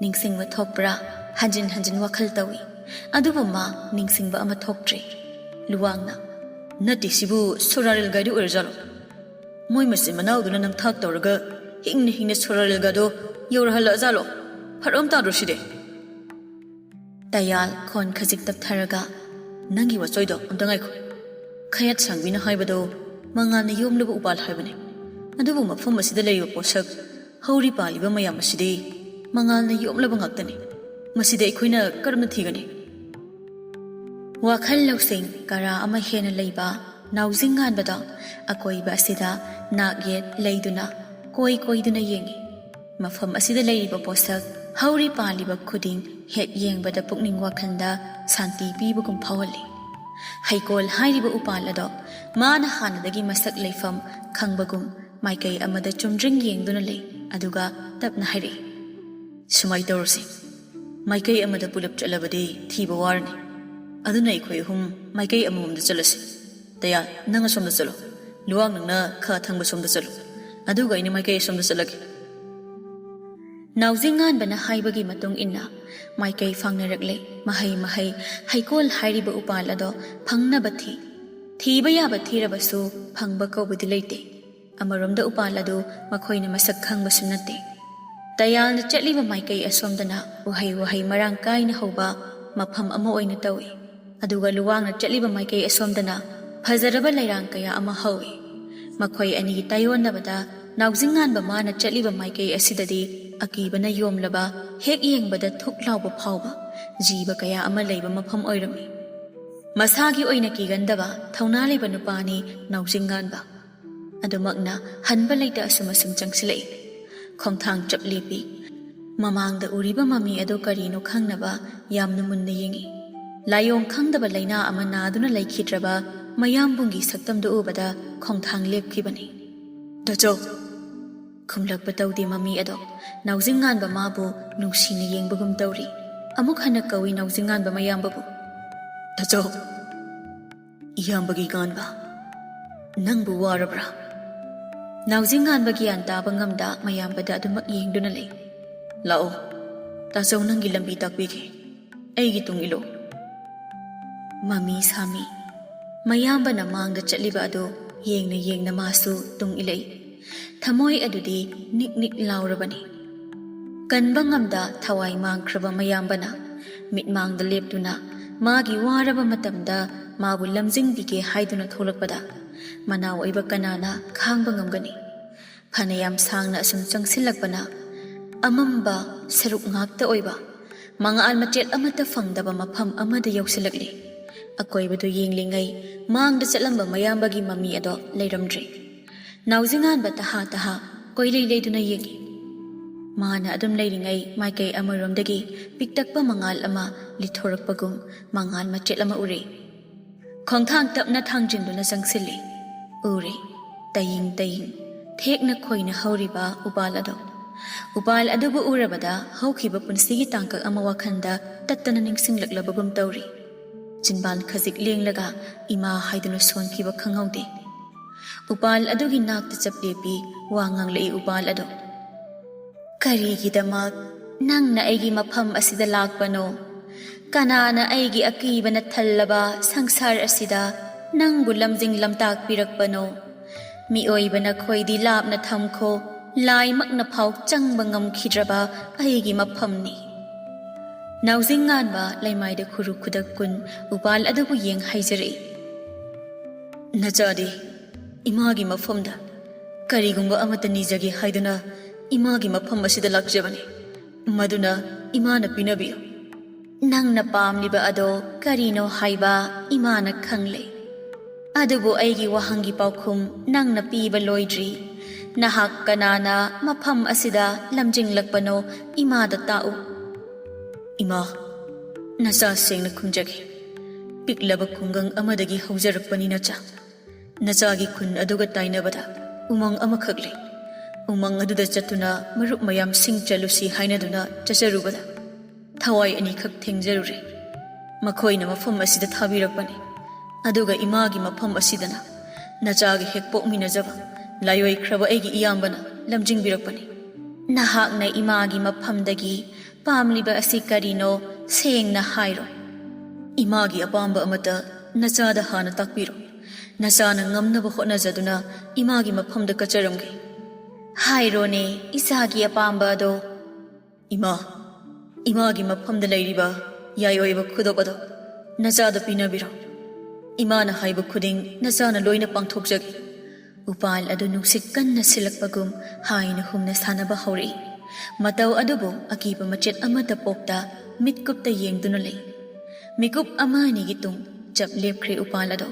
ꯅꯤꯡꯁꯤꯡꯕ ꯊꯣꯛꯄ꯭ꯔꯥ? ꯍꯟꯖꯤꯟ ꯍꯟꯖꯤꯟ ꯋꯥꯈꯜ ꯇꯧꯏ꯫ ꯑꯗꯨꯕꯨ ꯃꯥ ꯅꯤꯡꯁꯤꯡꯕ ꯑꯃ ꯊꯣꯛꯇ꯭ꯔꯦ꯫ ꯂꯨꯋꯥꯡꯅ, "ꯅꯠꯇꯦ, ꯁꯤꯕꯨ ꯁꯣꯔꯥꯔꯦꯜ ꯒꯥꯏꯗꯨ ꯑꯣꯏꯔꯖꯥꯠꯂꯣ? ꯃꯣꯏ ꯃꯆꯤꯟ ꯃꯅꯥꯎꯗꯨꯅ ꯅꯝꯊꯥꯛ ꯇꯧꯔꯒ ꯍꯤꯡꯅ ꯍꯤꯡꯅ ꯁꯣꯔꯥꯔꯦꯜꯒꯗꯣ ꯌꯧꯔꯍꯜꯂꯛꯑꯖꯥꯠꯂꯣ? ꯐꯔꯛ ꯑꯃ ꯇꯥꯗ꯭ꯔꯣ ꯁꯤꯗꯤ?" ꯇꯌꯥꯜ ꯈꯣꯟ ꯈꯖꯤꯛ ꯇꯞꯊꯔꯒ, "ꯅꯪꯒꯤ ꯋꯥꯆꯣꯏꯗꯣ ꯑꯝꯇ ꯉꯥꯏꯈꯣ꯫ ꯈꯌꯥꯠ ꯁꯥꯡꯕꯤꯅ ꯍꯥꯏꯕꯗꯣ ꯃꯉꯥꯜꯅ ꯌꯣꯝꯂꯕ ꯎꯄꯥꯜ ꯍꯥꯏꯕꯅꯤ꯫ ꯑꯗꯨꯕꯨ ꯃꯐꯝ ꯑꯁꯤꯗ ꯂꯩꯔꯤꯕ ꯄꯣꯠꯁꯛ, ꯍꯧꯔꯤ ꯄꯥꯜꯂꯤꯕ ꯃꯌꯥꯝ ꯑꯁꯤꯗꯤ ꯃꯉꯥꯜꯅ ꯌꯣꯝꯂꯕ ꯉꯥꯛꯇꯅꯤ꯫ ꯃꯁꯤꯗ ꯑꯩꯈꯣꯏꯅ ꯀꯔꯝꯅ ꯊꯤꯒꯅꯤ?" ꯋꯥꯈꯜ ꯂꯧꯁꯤꯡ ꯀꯔꯥ ꯑꯃ ꯍꯦꯟꯅ ꯂꯩꯕ ꯅꯥꯎꯖꯤꯡꯉꯥꯟꯕꯗꯣ ꯑꯀꯣꯏꯕ ꯑꯁꯤꯗ ꯅꯥꯛ ꯌꯦꯠ ꯂꯩꯗꯨꯅ ꯀꯣꯏ ꯀꯣꯏꯗꯨꯅ ꯌꯦꯡꯏ꯫ ꯃꯐꯝ ꯑꯁꯤꯗ ꯂꯩꯔꯤꯕ ꯄꯣꯠꯁꯛ, ꯍꯧꯔꯤ ꯄꯥꯜꯂꯤꯕ ꯈꯨꯗꯤꯡ ꯍꯦꯛ ꯌꯦꯡꯕꯗ ꯄꯨꯛꯅꯤꯡ ꯋꯥꯈꯜꯗ ꯁꯥꯟꯇꯤ ꯄꯤꯕꯒꯨꯝ ꯐꯥꯎꯍꯜꯂꯤ꯫ ꯍꯩꯀꯣꯜ ꯍꯥꯏꯔꯤꯕ ꯎꯄꯥꯜ ꯑꯗꯣ ꯃꯥꯅ ꯍꯥꯟꯅꯗꯒꯤ ꯃꯁꯛ ꯂꯩꯐꯝ ꯈꯪꯕꯒꯨꯝ ꯃꯥꯏꯀꯩ ꯑꯃꯗ ꯆꯨꯝꯗ꯭ꯔꯤꯡ ꯌꯦꯡꯗꯨꯅ ꯂꯩ, ꯑꯗꯨꯒ ꯇꯞꯅ ꯍꯥꯏꯔꯛꯏ, "ꯁꯨꯃꯥꯏ ꯇꯧꯔꯁꯤ, ꯃꯥꯏꯀꯩ ꯑꯃꯗ ꯄꯨꯂꯞ ꯆꯠꯂꯕꯗꯤ ꯊꯤꯕ ꯋꯥꯔꯅꯤ꯫ ꯑꯗꯨꯅ ꯑꯩꯈꯣꯏ ꯑꯍꯨꯝ ꯃꯥꯏꯀꯩ ꯑꯃꯃꯝꯗ ꯆꯠꯂꯁꯤ꯫ ꯇꯌꯥꯜ, ꯅꯪ ꯑꯁꯣꯝꯗ ꯆꯠꯂꯣ꯫ ꯂꯨꯋꯥꯡ, ꯅꯪꯅ ꯈꯥ ꯊꯪꯕ ꯁꯣꯝꯗ ꯆꯠꯂꯣ꯫ ꯑꯗꯨꯒ ꯑꯩꯅ ꯃꯥꯏꯀꯩ ꯑꯁꯣꯝꯗ ꯆꯠꯂꯒꯦ꯫" ꯅꯥꯎꯖꯤꯡꯉꯥꯟꯕꯅ ꯍꯥꯏꯕꯒꯤ ꯃꯇꯨꯡ ꯏꯟꯅ ꯃꯥꯏꯀꯩ ꯐꯥꯡꯅꯔꯛꯂꯦ꯫ ꯃꯍꯩ ꯃꯍꯩ ꯍꯩꯀꯣꯜ ꯍꯥꯏꯔꯤꯕ ꯎꯄꯥꯜ ꯑꯗꯣ ꯐꯪꯅꯕ ꯊꯤ꯫ ꯊꯤꯕ ꯌꯥꯕ ꯊꯤꯔꯕꯁꯨ ꯐꯪꯕ ꯀꯧꯕꯗꯤ ꯂꯩꯇꯦ꯫ ꯑꯃꯔꯣꯝꯗ ꯎꯄꯥꯜ ꯑꯗꯨ ꯃꯈꯣꯏꯅ ꯃꯁꯛ ꯈꯪꯕꯁꯨ ꯅꯠꯇꯦ꯫ ꯇꯌꯥꯜꯅ ꯆꯠꯂꯤꯕ ꯃꯥꯏꯀꯩ ꯑꯁꯣꯝꯗꯅ ꯎꯍꯩ ꯋꯥꯍꯩ ꯃꯔꯥꯡ ꯀꯥꯏꯅ ꯍꯧꯕ ꯃꯐꯝ ꯑꯃ ꯑꯣꯏꯅ ꯇꯧꯏ, ꯑꯗꯨꯒ ꯂꯨꯋꯥꯡꯅ ꯆꯠꯂꯤꯕ ꯃꯥꯏꯀꯩ ꯑꯁꯣꯝꯗꯅ ꯐꯖꯔꯕ ꯂꯩꯔꯥꯡ ꯀꯌꯥ ꯑꯃ ꯍꯧꯏ꯫ ꯃꯈꯣꯏ ꯑꯅꯤꯒꯤ ꯇꯥꯏꯌꯣꯟꯅꯕꯗ ꯅꯥꯎꯖꯤꯡꯉꯥꯟꯕ ꯃꯥꯅ ꯆꯠꯂꯤꯕ ꯃꯥꯏꯀꯩ ꯑꯁꯤꯗꯗꯤ ꯑꯀꯤꯕꯅ ꯌꯣꯝꯂꯕ, ꯍꯦꯛ ꯌꯦꯡꯕꯗ ꯊꯨꯛ ꯂꯥꯎꯕ ꯐꯥꯎꯕ ꯖꯤꯕ ꯀꯌꯥ ꯑꯃ ꯂꯩꯕ ꯃꯐꯝ ꯑꯣꯏꯔꯝꯃꯤ꯫ ꯃꯁꯥꯒꯤ ꯑꯣꯏꯅ ꯀꯤꯒꯟꯗꯕ ꯊꯧꯅꯥ ꯂꯩꯕ ꯅꯨꯄꯥꯅꯤ ꯅꯥꯎꯖꯤꯡꯉꯥꯟꯕ꯫ ꯑꯗꯨꯃꯛꯅ ꯍꯟꯕ ꯂꯩꯇ ꯑꯁꯨꯝ ꯑꯁꯨꯝ ꯆꯪꯁꯤꯜꯂꯛꯏ꯫ ꯈꯣꯡꯊꯥꯡ ꯆꯞ ꯂꯦꯞꯄꯤ꯫ ꯃꯃꯥꯡꯗ ꯎꯔꯤꯕ ꯃꯃꯤ ꯑꯗꯨ ꯀꯔꯤꯅꯣ ꯈꯪꯅꯕ ꯌꯥꯝꯅ ꯃꯨꯟꯅ ꯌꯦꯡꯉꯤ꯫ ꯂꯥꯏꯑꯣꯡ ꯈꯪꯗꯕ ꯂꯥꯏꯅꯥ ꯑꯃ ꯅꯥꯗꯨꯅ ꯂꯩꯈꯤꯗ꯭ꯔꯕ ꯃꯌꯥꯝꯕꯨꯡꯒꯤ ꯁꯛꯇꯝꯗꯨ ꯎꯕꯗ ꯈꯣꯡꯊꯥꯡ ꯂꯦꯞꯈꯤꯕꯅꯤ꯫ "ꯇꯥꯆꯧ!" ꯈꯨꯝꯂꯛꯄ ꯇꯧꯗꯦ ꯃꯃꯤ ꯑꯗꯣ꯫ ꯅꯥꯎꯖꯤꯡꯉꯥꯟꯕ ꯃꯥꯕꯨ ꯅꯨꯡꯁꯤꯅ ꯌꯦꯡꯕꯒꯨꯝ ꯇꯧꯔꯤ꯫ ꯑꯃꯨꯛ ꯍꯟꯅ ꯀꯧꯏ ꯅꯥꯎꯖꯤꯡꯉꯥꯟꯕ ꯃꯌꯥꯝꯕꯕꯨ, "ꯇꯥꯆꯧ!" "ꯏꯌꯥꯝꯕꯒꯤ ꯉꯥꯟꯕ, ꯅꯪꯕꯨ ꯋꯥꯔꯕ꯭ꯔꯥ?" ꯅꯥꯎꯖꯤꯡꯉꯥꯟꯕ ꯒ꯭ꯌꯥꯟ ꯇꯥꯕ ꯉꯝꯗ ꯃꯌꯥꯝꯕꯗ ꯑꯗꯨꯃꯛ ꯌꯦꯡꯗꯨꯅ ꯂꯩ꯫ "ꯂꯥꯛꯑꯣ, ꯇꯥꯆꯧ ꯅꯪꯒꯤ ꯂꯝꯕꯤ ꯇꯥꯛꯄꯤꯒꯦ꯫ ꯑꯩꯒꯤ ꯇꯨꯡ ꯏꯜꯂꯣ꯫" ꯃꯃꯤ ꯁꯥꯃꯤ꯫ ꯃꯌꯥꯝꯕꯅ ꯃꯥꯡꯗ ꯆꯠꯂꯤꯕ ꯑꯗꯨ ꯌꯦꯡꯅ ꯌꯦꯡꯅ ꯃꯥꯁꯨ ꯇꯨꯡ ꯏꯜꯂꯛꯏ꯫ ꯊꯃꯣꯏ ꯑꯗꯨꯗꯤ ꯅꯤꯛ ꯅꯤꯛ ꯂꯥꯎꯔꯕꯅꯤ꯫ ꯀꯟꯕ ꯉꯝꯗ ꯊꯋꯥꯏ ꯃꯥꯡꯈ꯭ꯔꯕ ꯃꯌꯥꯝꯕꯅ ꯃꯤꯠꯃꯥꯡꯗ ꯂꯦꯞꯇꯨꯅ ꯃꯥꯒꯤ ꯋꯥꯔꯕ ꯃꯇꯝꯗ ꯃꯥꯕꯨ ꯂꯝꯖꯤꯡꯕꯤꯒꯦ ꯍꯥꯏꯗꯨꯅ ꯊꯣꯛꯂꯛꯄꯗ ꯃꯅꯥꯎ ꯑꯣꯏꯕ ꯀꯅꯥꯅ ꯈꯥꯡꯕ ꯉꯝꯒꯅꯤ? ꯐꯅꯌꯥꯝ ꯁꯥꯡꯅ ꯑꯁꯨꯝ ꯆꯪꯁꯤꯜꯂꯛꯄꯅ ꯑꯃꯝꯕ ꯁꯔꯨꯛ ꯉꯥꯛꯇ ꯑꯣꯏꯕ, ꯃꯉꯥꯜ ꯃꯆꯦꯠ ꯑꯃꯠꯇ ꯐꯪꯗꯕ ꯃꯐꯝ ꯑꯃꯗ ꯌꯧꯁꯤꯜꯂꯛꯂꯤ꯫ ꯑꯀꯣꯏꯕꯗꯨ ꯌꯦꯡꯂꯤꯉꯩ ꯃꯥꯡꯗ ꯆꯠꯂꯝꯕ ꯃꯌꯥꯝꯕꯒꯤ ꯃꯃꯤ ꯑꯗꯣ ꯂꯩꯔꯝꯗ꯭ꯔꯦ꯫ ꯅꯥꯎꯖꯤꯉꯥꯟꯕ ꯇꯍꯥ ꯇꯍꯥ ꯀꯣꯏꯂꯩ ꯂꯩꯗꯨꯅ ꯌꯦꯡꯉꯤ꯫ ꯃꯥꯅ ꯑꯗꯨꯝ ꯂꯩꯔꯤꯉꯩ ꯃꯥꯏꯀꯩ ꯑꯃꯔꯣꯝꯗꯒꯤ ꯄꯤꯛꯇꯛꯄ ꯃꯉꯥꯜ ꯑꯃ ꯂꯤꯊꯣꯔꯛꯄꯒꯨꯝ ꯃꯉꯥꯜ ꯃꯆꯦꯠ ꯑꯃ ꯎꯔꯦ꯫ ꯈꯣꯡꯊꯥꯡ ꯇꯞꯅ ꯊꯥꯡꯖꯤꯟꯗꯨꯅ ꯆꯪꯁꯤꯜꯂꯤ꯫ ꯎꯔꯦ꯫ ꯇꯌꯤꯡ ꯇꯌꯤꯡ ꯊꯦꯛꯅ ꯈꯣꯏꯅ ꯍꯧꯔꯤꯕ ꯎꯄꯥꯜ ꯑꯗꯣ꯫ ꯎꯄꯥꯜ ꯑꯗꯨꯕꯨ ꯎꯔꯕꯗ ꯍꯧꯈꯤꯕ ꯄꯨꯟꯁꯤꯒꯤ ꯇꯥꯡꯀꯛ ꯑꯃ ꯋꯥꯈꯜꯗ ꯇꯠꯇꯅ ꯅꯤꯡꯁꯤꯡꯂꯛꯂꯕꯒꯨꯝ ꯇꯧꯔꯤ꯫ ꯆꯤꯟꯕꯥꯟ ꯈꯖꯤꯛ ꯂꯦꯡꯂꯒ ꯏꯃꯥ ꯍꯥꯏꯗꯨꯅ ꯁꯣꯟꯈꯤꯕ ꯈꯪꯍꯧꯗꯦ꯫ ꯎꯄꯥꯜ ꯑꯗꯨꯒꯤ ꯅꯥꯛꯇ ꯆꯞ ꯂꯦꯞꯄꯤ꯫ ꯋꯥ ꯉꯥꯡꯂꯛꯏ ꯎꯄꯥꯜ ꯑꯗꯣ꯫ "ꯀꯔꯤꯒꯤꯗꯃꯛ ꯅꯪꯅ ꯑꯩꯒꯤ ꯃꯐꯝ ꯑꯁꯤꯗ ꯂꯥꯛꯄꯅꯣ? ꯀꯅꯥꯅ ꯑꯩꯒꯤ ꯑꯀꯤꯕꯅ ꯊꯜꯂꯕ ꯁꯪꯁꯥꯔ ꯑꯁꯤꯗ ꯅꯪꯕꯨ ꯂꯝꯖꯤꯡ ꯂꯝꯇꯥꯛꯄꯤꯔꯛꯄꯅꯣ? ꯃꯤꯑꯣꯏꯕꯅ ꯈꯣꯏꯗꯤ ꯂꯥꯞꯅ ꯊꯝꯈꯣ, ꯂꯥꯏꯃꯛꯅ ꯐꯥꯎ ꯆꯪꯕ ꯉꯝꯈꯤꯗ꯭ꯔꯕ ꯑꯩꯒꯤ ꯃꯐꯝꯅꯤ꯫" ꯅꯥꯎꯖꯤꯡ ꯉꯥꯟꯕ ꯂꯩꯃꯥꯏꯗ ꯈꯨꯔꯨ ꯈꯨꯗꯛ ꯀꯨꯟ ꯎꯄꯥꯜ ꯑꯗꯨꯕꯨ ꯌꯦꯡ ꯍꯥꯏꯖꯔꯛꯏ꯫ "ꯅꯆꯥꯗꯤ ꯏꯃꯥꯒꯤ ꯃꯐꯝꯗ ꯀꯔꯤꯒꯨꯝꯕ ꯑꯃꯠꯇ ꯅꯤꯖꯒꯦ ꯍꯥꯏꯗꯨꯅ ꯏꯃꯥꯒꯤ ꯃꯐꯝ ꯑꯁꯤꯗ ꯂꯥꯛꯆꯕꯅꯤ꯫ ꯃꯗꯨꯅ ꯏꯃꯥꯅ ꯄꯤꯅꯕꯤꯌꯨ꯫" "ꯅꯪꯅ ꯄꯥꯝꯂꯤꯕ ꯑꯗꯣ ꯀꯔꯤꯅꯣ ꯍꯥꯏꯕ ꯏꯃꯥꯅ ꯈꯪꯂꯦ꯫ ꯑꯗꯨꯕꯨ ꯑꯩꯒꯤ ꯋꯥꯍꯪꯒꯤ ꯄꯥꯎꯈꯨꯝ ꯅꯪꯅ ꯄꯤꯕ ꯂꯣꯏꯗ꯭ꯔꯤ꯫ ꯅꯍꯥꯛ ꯀꯅꯥꯅ ꯃꯐꯝ ꯑꯁꯤꯗ ꯂꯝꯖꯤꯡꯂꯛꯄꯅꯣ ꯏꯃꯥꯗ ꯇꯥꯛꯎ꯫" "ꯏꯃꯥ, ꯅꯆꯥ ꯁꯦꯡꯅ ꯈꯨꯝꯖꯒꯦ꯫ ꯄꯤꯛꯂꯕ ꯈꯨꯡꯒꯪ ꯑꯃꯗꯒꯤ ꯍꯧꯖꯔꯛꯄꯅꯤ ꯅꯆꯥ꯫ ꯅꯆꯥꯒꯤ ꯈꯨꯟ ꯑꯗꯨꯒ ꯇꯥꯏꯅꯕꯗ ꯎꯃꯪ ꯑꯃꯈꯛ ꯂꯩ꯫ ꯎꯃꯪ ꯑꯗꯨꯗ ꯆꯠꯇꯨꯅ ꯃꯔꯨꯞ ꯃꯌꯥꯝ ꯁꯤꯡ ꯆꯠꯂꯨꯁꯤ ꯍꯥꯏꯅꯗꯨꯅ ꯆꯠꯆꯔꯨꯕꯗ ꯊꯋꯥꯏ ꯑꯅꯤꯈꯛ ꯊꯦꯡꯖꯔꯨꯔꯦ꯫ ꯃꯈꯣꯏꯅ ꯃꯐꯝ ꯑꯁꯤꯗ ꯊꯥꯕꯤꯔꯛꯄꯅꯤ꯫ ꯑꯗꯨꯒ ꯏꯃꯥꯒꯤ ꯃꯐꯝ ꯑꯁꯤꯗꯅ ꯅꯆꯥꯒ ꯍꯦꯛ ꯄꯣꯛꯃꯤꯟꯅꯖꯕ ꯂꯥꯏꯑꯣꯏꯈ꯭ꯔꯕ ꯑꯩꯒꯤ ꯏꯌꯥꯝꯕꯅ ꯂꯝꯖꯤꯡꯕꯤꯔꯛꯄꯅꯤ꯫" "ꯅꯍꯥꯛꯅ ꯏꯃꯥꯒꯤ ꯃꯐꯝꯗꯒꯤ ꯄꯥꯝꯂꯤꯕ ꯑꯁꯤ ꯀꯔꯤꯅꯣ ꯁꯦꯡꯅ ꯍꯥꯏꯔꯣ꯫ ꯏꯃꯥꯒꯤ ꯑꯄꯥꯝꯕ ꯑꯃꯠꯇ ꯅꯆꯥꯗ ꯍꯥꯟꯅ ꯇꯥꯛꯄꯤꯔꯣ꯫ ꯅꯆꯥꯅ ꯉꯝꯅꯕ ꯍꯣꯠꯅꯖꯗꯨꯅ ꯏꯃꯥꯒꯤ ꯃꯐꯝꯗ ꯀꯠꯆꯔꯝꯒꯦ꯫" "ꯍꯥꯏꯔꯣꯅꯦ, ꯏꯆꯥꯒꯤ ꯑꯄꯥꯝꯕ ꯑꯗꯣ꯫" "ꯏꯃꯥ, ꯏꯃꯥꯒꯤ ꯃꯐꯝꯗ ꯂꯩꯔꯤꯕ ꯌꯥꯏ ꯑꯣꯏꯕ ꯈꯨꯗꯣꯞ ꯑꯗꯣ ꯅꯆꯥꯗ ꯄꯤꯅꯕꯤꯔꯣ꯫ ꯏꯃꯥꯅ ꯍꯥꯏꯕ ꯈꯨꯗꯤꯡ ꯅꯆꯥꯅ ꯂꯣꯏꯅ ꯄꯥꯡꯊꯣꯛꯆꯒꯦ꯫" ꯎꯄꯥꯜ ꯑꯗꯨ ꯅꯨꯡꯁꯤꯠ ꯀꯟꯅ ꯁꯤꯜꯂꯛꯄꯒꯨꯝ ꯍꯥꯏꯅ ꯍꯨꯝꯅ ꯁꯥꯟꯅꯕ ꯍꯧꯔꯛꯏ꯫ ꯃꯇꯧ ꯑꯗꯨꯕꯨ ꯑꯀꯤꯕ ꯃꯆꯦꯠ ꯑꯃꯠꯇ ꯄꯣꯛꯇ ꯃꯤꯠꯀꯨꯞꯇ ꯌꯦꯡꯗꯨꯅ ꯂꯩ꯫ ꯃꯤꯀꯨꯞ ꯑꯃ ꯑꯅꯤꯒꯤ ꯇꯨꯡ ꯆꯞ ꯂꯦꯞꯈ꯭ꯔꯦ ꯎꯄꯥꯜ ꯑꯗꯣ꯫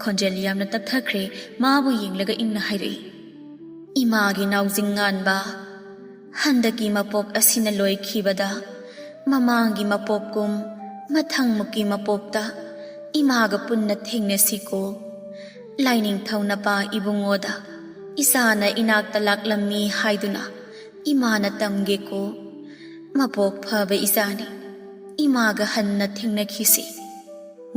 ꯈꯣꯟꯖꯦꯜ ꯌꯥꯝꯅ ꯇꯞꯊꯈ꯭ꯔꯦ꯫ ꯃꯥꯕꯨ ꯌꯦꯡꯂꯒ ꯏꯪꯅ ꯍꯥꯏꯔꯛꯏ, "ꯏꯃꯥꯒꯤ ꯅꯥꯎꯖꯤꯡ ꯉꯥꯟꯕ, ꯍꯟꯗꯛꯀꯤ ꯃꯄꯣꯛ ꯑꯁꯤꯅ ꯂꯣꯏꯈꯤꯕꯗ, ꯃꯃꯥꯡꯒꯤ ꯃꯄꯣꯛꯀꯨꯝ ꯃꯊꯪꯃꯨꯛꯀꯤ ꯃꯄꯣꯛꯇ ꯏꯃꯥꯒ ꯄꯨꯟꯅ ꯊꯦꯡꯅꯁꯤꯀꯣ꯫ ꯂꯥꯏꯅꯤꯡꯊꯧ ꯅꯄꯥ ꯏꯕꯨꯡꯉꯣꯗ ꯏꯆꯥꯅ ꯏꯅꯥꯛꯇ ꯂꯥꯛꯂꯝꯃꯤ ꯍꯥꯏꯗꯨꯅ ꯏꯃꯥꯅ ꯇꯝꯒꯦꯀꯣ꯫ ꯃꯄꯣꯛ ꯐꯕ ꯏꯆꯥꯅꯤ, ꯏꯃꯥꯒ ꯍꯟꯅ ꯊꯦꯡꯅꯈꯤꯁꯤ꯫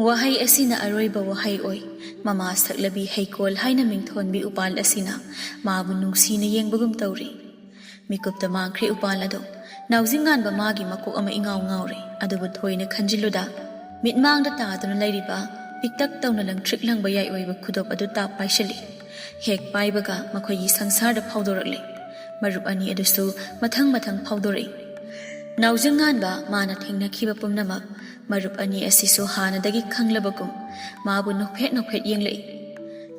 ꯋꯥꯍꯩ ꯑꯁꯤꯅ ꯑꯔꯣꯏꯕ ꯋꯥꯍꯩ ꯑꯣꯏ꯫ ꯃꯃꯥ ꯁꯛꯂꯕꯤ ꯍꯩꯀꯣꯜ ꯍꯥꯏꯅ ꯃꯤꯡꯊꯣꯟꯕꯤ ꯎꯄꯥꯜ ꯑꯁꯤꯅ ꯃꯥꯕꯨ ꯅꯨꯡꯁꯤꯅ ꯌꯦꯡꯕꯒꯨꯝ ꯇꯧꯔꯤ꯫ ꯃꯤꯀꯨꯞꯇ ꯃꯥꯡꯈ꯭ꯔꯦ ꯎꯄꯥꯜ ꯑꯗꯣ꯫ ꯅꯥꯎꯖꯤꯡꯉꯥꯟꯕ ꯃꯥꯒꯤ ꯃꯀꯣꯛ ꯑꯃ ꯏꯉꯥꯎ ꯉꯥꯎꯔꯦ꯫ ꯑꯗꯨꯕꯨ ꯊꯣꯏꯅ ꯈꯟꯖꯤꯜꯂꯨꯗ, ꯃꯤꯠꯃꯥꯡꯗ ꯇꯥꯗꯨꯅ ꯂꯩꯔꯤꯕ ꯄꯤꯛꯇꯛ ꯇꯧꯅ ꯂꯪꯇ꯭ꯔꯤꯛ ꯂꯪꯕ ꯌꯥꯏ ꯑꯣꯏꯕ ꯈꯨꯗꯣꯞ ꯑꯗꯨ ꯇꯥꯞ ꯄꯥꯏꯁꯤꯜꯂꯤ꯫ ꯍꯦꯛ ꯄꯥꯏꯕꯒ ꯃꯈꯣꯏꯒꯤ ꯁꯪꯁꯥꯔꯗ ꯐꯥꯎꯗꯣꯔꯛꯂꯦ꯫ ꯃꯔꯨꯞ ꯑꯅꯤ ꯑꯗꯨꯁꯨ ꯃꯊꯪ ꯃꯊꯪ ꯐꯥꯎꯗꯣꯔꯛꯏ꯫ ꯅꯥꯎꯖꯤꯡꯉꯥꯟꯕ ꯃꯥꯅ ꯊꯦꯡꯅꯈꯤꯕ ꯄꯨꯝꯅꯃꯛ ꯃꯔꯨꯞ ꯑꯅꯤ ꯑꯁꯤꯁꯨ ꯍꯥꯟꯅꯗꯒꯤ ꯈꯪꯂꯕꯒꯨꯝ ꯃꯥꯕꯨ ꯅꯣꯛꯐꯦꯠ ꯅꯣꯛꯐꯦꯠ ꯌꯦꯡꯂꯛꯏ꯫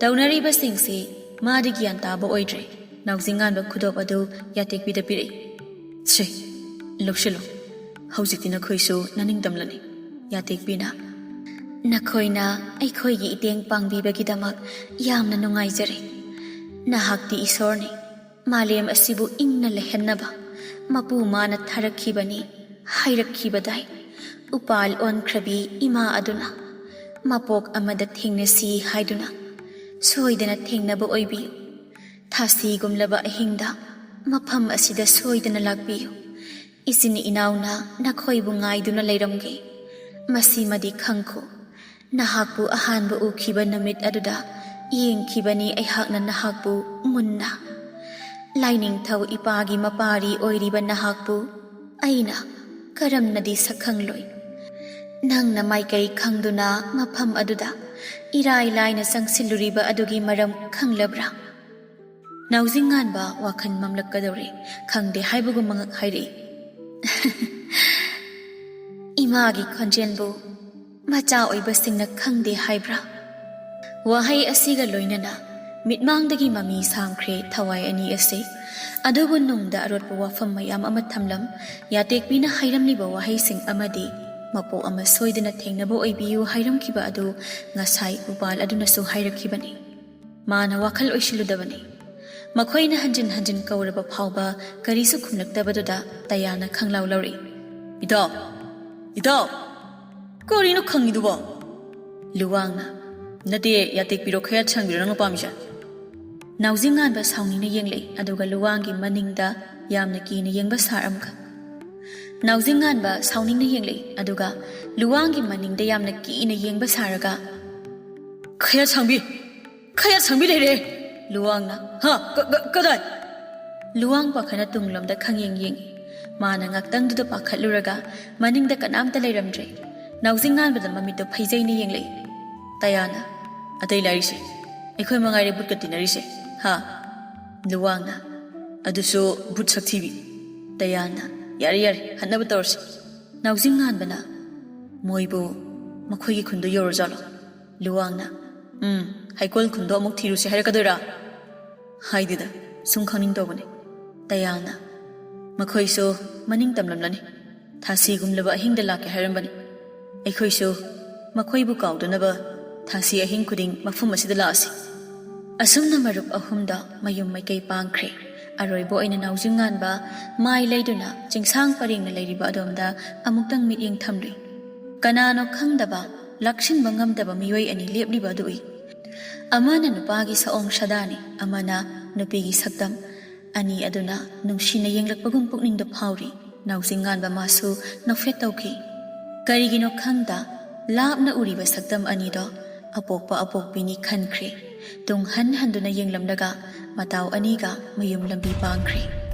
ꯇꯧꯅꯔꯤꯕꯁꯤꯡꯁꯤ ꯃꯥꯗꯤ ꯒ꯭ꯌꯥꯟ ꯇꯥꯕ ꯑꯣꯏꯗ꯭ꯔꯦ꯫ ꯅꯥꯎꯖꯤꯡꯉꯥꯟꯕ ꯈꯨꯗꯣꯞ ꯑꯗꯨ ꯌꯥꯇꯦꯛꯄꯤꯗ ꯄꯤꯔꯛꯏ꯫ "ꯁꯦ, ꯂꯧꯁꯤꯜꯂꯨ꯫ ꯍꯧꯖꯤꯛꯇꯤ ꯅꯈꯣꯏꯁꯨ ꯅꯅꯤꯡꯇꯝꯂꯅꯤ꯫" ꯌꯥꯇꯦꯛꯄꯤꯅ, "ꯅꯈꯣꯏꯅ ꯑꯩꯈꯣꯏꯒꯤ ꯏꯇꯦꯡ ꯄꯥꯡꯕꯤꯕꯒꯤꯗꯃꯛ ꯌꯥꯝꯅ ꯅꯨꯡꯉꯥꯏꯖꯔꯦ꯫ ꯅꯍꯥꯛꯇꯤ ꯏꯁꯣꯔꯅꯤ꯫ ꯃꯥꯂꯦꯝ ꯑꯁꯤꯕꯨ ꯏꯪꯅ ꯂꯩꯍꯟꯅꯕ ꯃꯄꯨ ꯃꯥꯅ ꯊꯥꯔꯛꯈꯤꯕꯅꯤ" ꯍꯥꯏꯔꯛꯈꯤꯕꯗꯥꯏ꯫ ꯎꯄꯥꯜ ꯑꯣꯟꯈ꯭ꯔꯕꯤ ꯏꯃꯥ ꯑꯗꯨꯅ ꯃꯄꯣꯛ ꯑꯃꯗ ꯊꯦꯡꯅꯁꯤ ꯍꯥꯏꯗꯨꯅ ꯁꯣꯏꯗꯅ ꯊꯦꯡꯅꯕ ꯑꯣꯏꯕꯤꯌꯨ꯫ ꯊꯥꯁꯤꯒꯨꯝꯂꯕ ꯑꯍꯤꯡꯗ ꯃꯐꯝ ꯑꯁꯤꯗ ꯁꯣꯏꯗꯅ ꯂꯥꯛꯄꯤꯌꯨ꯫ ꯏꯆꯤꯟ ꯏꯅꯥꯎꯅ ꯅꯈꯣꯏꯕꯨ ꯉꯥꯏꯗꯨꯅ ꯂꯩꯔꯝꯒꯦ꯫ ꯃꯁꯤꯃꯗꯤ ꯈꯪꯈꯣ, ꯅꯍꯥꯛꯄꯨ ꯑꯍꯥꯟꯕ ꯎꯈꯤꯕ ꯅꯨꯃꯤꯠ ꯑꯗꯨꯗ ꯌꯦꯡꯈꯤꯕꯅꯤ ꯑꯩꯍꯥꯛꯅ ꯅꯍꯥꯛꯄꯨ ꯃꯨꯟꯅ꯫ ꯂꯥꯏꯅꯤꯡꯊꯧ ꯏꯄꯥꯒꯤ ꯃꯄꯥꯔꯤ ꯑꯣꯏꯔꯤꯕ ꯅꯍꯥꯛꯄꯨ ꯑꯩꯅ ꯀꯔꯝꯅꯗꯤ ꯁꯛꯈꯪꯂꯣꯏ? ꯅꯪꯅ ꯃꯥꯏꯀꯩ ꯈꯪꯗꯨꯅ ꯃꯐꯝ ꯑꯗꯨꯗ ꯏꯔꯥꯏ ꯂꯥꯏꯅ ꯆꯪꯁꯤꯜꯂꯨꯔꯤꯕ ꯑꯗꯨꯒꯤ ꯃꯔꯝ ꯈꯪꯂꯕ꯭ꯔꯥ? ꯅꯥꯎꯖꯤꯡꯉꯥꯟꯕ ꯋꯥꯈꯜ ꯃꯝꯂꯛꯀꯗꯧꯔꯦ꯫ ꯈꯪꯗꯦ ꯍꯥꯏꯕꯒꯨꯝ ꯃꯉꯛ ꯍꯥꯏꯔꯛꯏ꯫ "ꯏꯃꯥꯒꯤ ꯈꯣꯟꯖꯦꯜꯕꯨ ꯃꯆꯥ ꯑꯣꯏꯕꯁꯤꯡꯅ ꯈꯪꯗꯦ ꯍꯥꯏꯕ꯭ꯔꯥ?" ꯋꯥꯍꯩ ꯑꯁꯤꯒ ꯂꯣꯏꯅꯅ ꯃꯤꯠꯃꯥꯡꯗꯒꯤ ꯃꯃꯤ ꯁꯥꯡꯈ꯭ꯔꯦ ꯊꯋꯥꯏ ꯑꯅꯤ ꯑꯁꯤ꯫ ꯑꯗꯨꯕꯨ ꯅꯨꯡꯗ ꯑꯔꯣꯠꯄ ꯋꯥꯐꯝ ꯃꯌꯥꯝ ꯑꯃ ꯊꯝꯂꯝ꯫ ꯌꯥꯇꯦꯛꯄꯤꯅ ꯍꯥꯏꯔꯝꯂꯤꯕ ꯋꯥꯍꯩꯁꯤꯡ ꯑꯃꯗꯤ ꯃꯄꯣꯛ ꯑꯃ ꯁꯣꯏꯗꯅ ꯊꯦꯡꯅꯕ ꯑꯣꯏꯕꯤꯌꯨ ꯍꯥꯏꯔꯝꯈꯤꯕ ꯑꯗꯨ ꯉꯁꯥꯏ ꯎꯄꯥꯜ ꯑꯗꯨꯅꯁꯨ ꯍꯥꯏꯔꯛꯈꯤꯕꯅꯤ꯫ ꯃꯥꯅ ꯋꯥꯈꯜ ꯑꯣꯏꯁꯤꯜꯂꯨꯗꯕꯅꯤ꯫ ꯃꯈꯣꯏꯅ ꯍꯟꯖꯤꯟ ꯍꯟꯖꯤꯟ ꯀꯧꯔꯕ ꯐꯥꯎꯕ ꯀꯔꯤꯁꯨ ꯈꯨꯝꯂꯛꯇꯕꯗꯨꯗ ꯇꯌꯥꯅ ꯈꯪꯂꯥꯎ ꯂꯧꯔꯛꯏ꯫ "ꯏꯇꯥꯎ! ꯏꯇꯥꯎ! ꯀꯔꯤꯅꯣ ꯈꯪꯉꯤꯗꯨꯕꯣ?" ꯂꯨꯋꯥꯡꯅ, "ꯅꯠꯇꯦ, ꯌꯥꯇꯦꯛꯄꯤꯔꯣ, ꯈꯌꯥꯠ ꯁꯥꯡꯕꯤꯔꯣ ꯅꯪꯅ ꯄꯥꯝꯃꯤꯁꯦ?" ꯅꯥꯎꯖꯤꯡꯉꯥꯟꯕ ꯁꯥꯎꯅꯤꯡꯅ ꯌꯦꯡꯂꯛꯏ, ꯑꯗꯨꯒ ꯂꯨꯋꯥꯡꯒꯤ ꯃꯅꯤꯡꯗ ꯌꯥꯝꯅ ꯀꯤꯅ ꯌꯦꯡꯕ ꯁꯥꯔ ꯑꯃꯨꯛꯀ꯫ ꯅꯥꯎꯖꯤꯡꯉꯥꯟꯕ ꯁꯥꯎꯅꯤꯡꯅ ꯌꯦꯡꯂꯛꯏ, ꯑꯗꯨꯒ ꯂꯨꯋꯥꯡꯒꯤ ꯃꯅꯤꯡꯗ ꯌꯥꯝꯅ ꯀꯤꯅ ꯌꯦꯡꯕ ꯁꯥꯔꯒ, "ꯈꯌꯥꯠ ꯁꯥꯡꯕꯤ! ꯈꯌꯥꯠ ꯁꯥꯡꯕꯤ ꯂꯩꯔꯦ!" ꯂꯨꯋꯥꯡꯅ, "ꯍꯥ? ꯀ-, ꯀ-, ꯀꯗꯥꯏ?" ꯂꯨꯋꯥꯡ ꯄꯥꯈꯠꯅ ꯇꯨꯡꯂꯣꯝꯗ ꯈꯪꯌꯦꯡ ꯌꯦꯡꯏ꯫ ꯃꯥꯅ ꯉꯥꯛꯇꯪꯗꯨꯗ ꯄꯥꯈꯠꯂꯨꯔꯒ ꯃꯅꯤꯡꯗ ꯀꯅꯥꯝꯇ ꯂꯩꯔꯝꯗ꯭ꯔꯦ꯫ ꯅꯥꯎꯖꯤꯡꯉꯥꯟꯕꯗ ꯃꯃꯤꯠꯇꯨ ꯐꯩꯖꯩꯅ ꯌꯦꯡꯂꯛꯏ꯫ ꯇꯌꯥꯅ, "ꯑꯇꯩ ꯂꯥꯏꯔꯤꯁꯦ? ꯑꯩꯈꯣꯏ ꯃꯉꯥꯏꯔꯦ ꯕꯨꯠꯀ ꯇꯤꯟꯅꯔꯤꯁꯦ, ꯍꯥ?" ꯂꯨꯋꯥꯡꯅ, "ꯑꯗꯨꯁꯨ ꯕꯨꯠ ꯁꯛꯊꯤꯕꯤ꯫" ꯇꯌꯥꯅ, "ꯌꯥꯔꯦ, ꯌꯥꯔꯦ, ꯍꯟꯅꯕ ꯇꯧꯔꯁꯤ꯫" ꯅꯥꯎꯖꯤꯡꯉꯥꯟꯕꯅ, "ꯃꯣꯏꯕꯨ ꯃꯈꯣꯏꯒꯤ ꯈꯨꯟꯗꯣ ꯌꯧꯔꯖꯥꯠꯂꯣ?" ꯂꯨꯋꯥꯡꯅ, "ꯎꯝ, ꯍꯩꯀꯣꯜ ꯈꯨꯟꯗꯣ ꯑꯃꯨꯛ ꯊꯤꯔꯨꯁꯤ ꯍꯥꯏꯔꯛꯀꯗꯣꯏꯔꯥ?" "ꯍꯥꯏꯗꯦꯗ, ꯁꯨꯝ ꯈꯪꯅꯤꯡ ꯇꯧꯕꯅꯤ꯫" ꯇꯌꯥꯅ, "ꯃꯈꯣꯏꯁꯨ ꯃꯅꯤꯡ ꯇꯝꯂꯝꯂꯅꯤ꯫ ꯊꯥꯁꯤꯒꯨꯝꯂꯕ ꯑꯍꯤꯡꯗ ꯂꯥꯛꯀꯦ ꯍꯥꯏꯔꯝꯕꯅꯤ꯫ ꯑꯩꯈꯣꯏꯁꯨ ꯃꯈꯣꯏꯕꯨ ꯀꯥꯎꯗꯅꯕ ꯊꯥꯁꯤ ꯑꯍꯤꯡ ꯈꯨꯗꯤꯡ ꯃꯐꯝ ꯑꯁꯤꯗ ꯂꯥꯛꯑꯁꯤ꯫" ꯑꯁꯨꯝꯅ ꯃꯔꯨꯞ ꯑꯍꯨꯝꯗ ꯃꯌꯨꯝ ꯃꯥꯏꯀꯩ ꯄꯥꯡꯈ꯭ꯔꯦ꯫ ꯑꯔꯣꯏꯕ ꯑꯣꯏꯅ ꯅꯥꯎꯖꯤꯡꯉꯥꯟꯕ ꯃꯥꯏ ꯂꯩꯗꯨꯅ ꯆꯤꯡꯁꯥꯡ ꯄꯔꯦꯡꯅ ꯂꯩꯔꯤꯕ ꯑꯗꯣꯝꯗ ꯑꯃꯨꯛꯇꯪ ꯃꯤꯠꯌꯦꯡ ꯊꯝꯂꯨꯏ꯫ ꯀꯅꯥꯅꯣ ꯈꯪꯗꯕ, ꯂꯥꯛꯁꯤꯟꯕ ꯉꯝꯗꯕ ꯃꯤꯑꯣꯏ ꯑꯅꯤ ꯂꯦꯞꯂꯤꯕ ꯑꯗꯨ ꯎꯏ꯫ ꯑꯃꯅ ꯅꯨꯄꯥꯒꯤ ꯁꯑꯣꯡ ꯁꯥꯗꯥꯅꯤ, ꯑꯃꯅ ꯅꯨꯄꯤꯒꯤ ꯁꯛꯇꯝ꯫ ꯑꯅꯤ ꯑꯗꯨꯅ ꯅꯨꯡꯁꯤꯅ ꯌꯦꯡꯂꯛꯄꯒꯨꯝ ꯄꯨꯛꯅꯤꯡꯗ ꯐꯥꯎꯔꯤ꯫ ꯅꯥꯎꯖꯤꯡꯉꯥꯟꯕ ꯃꯥꯁꯨ ꯅꯣꯛꯐꯦꯠ ꯇꯧꯈꯤ꯫ ꯀꯔꯤꯒꯤꯅꯣ ꯈꯪꯗ, ꯂꯥꯞꯅ ꯎꯔꯤꯕ ꯁꯛꯇꯝ ꯑꯅꯤꯗꯣ ꯑꯄꯣꯛꯄ ꯑꯄꯣꯛꯄꯤꯅꯤ ꯈꯟꯈ꯭ꯔꯦ꯫ ꯇꯨꯡ ꯍꯟ ꯍꯟꯗꯨꯅ ꯌꯦꯡꯂꯝꯂꯒ ꯃꯇꯥꯎ ꯑꯅꯤꯒ ꯃꯌꯨꯝ ꯂꯝꯕꯤ ꯄꯥꯡꯈ꯭ꯔꯦ꯫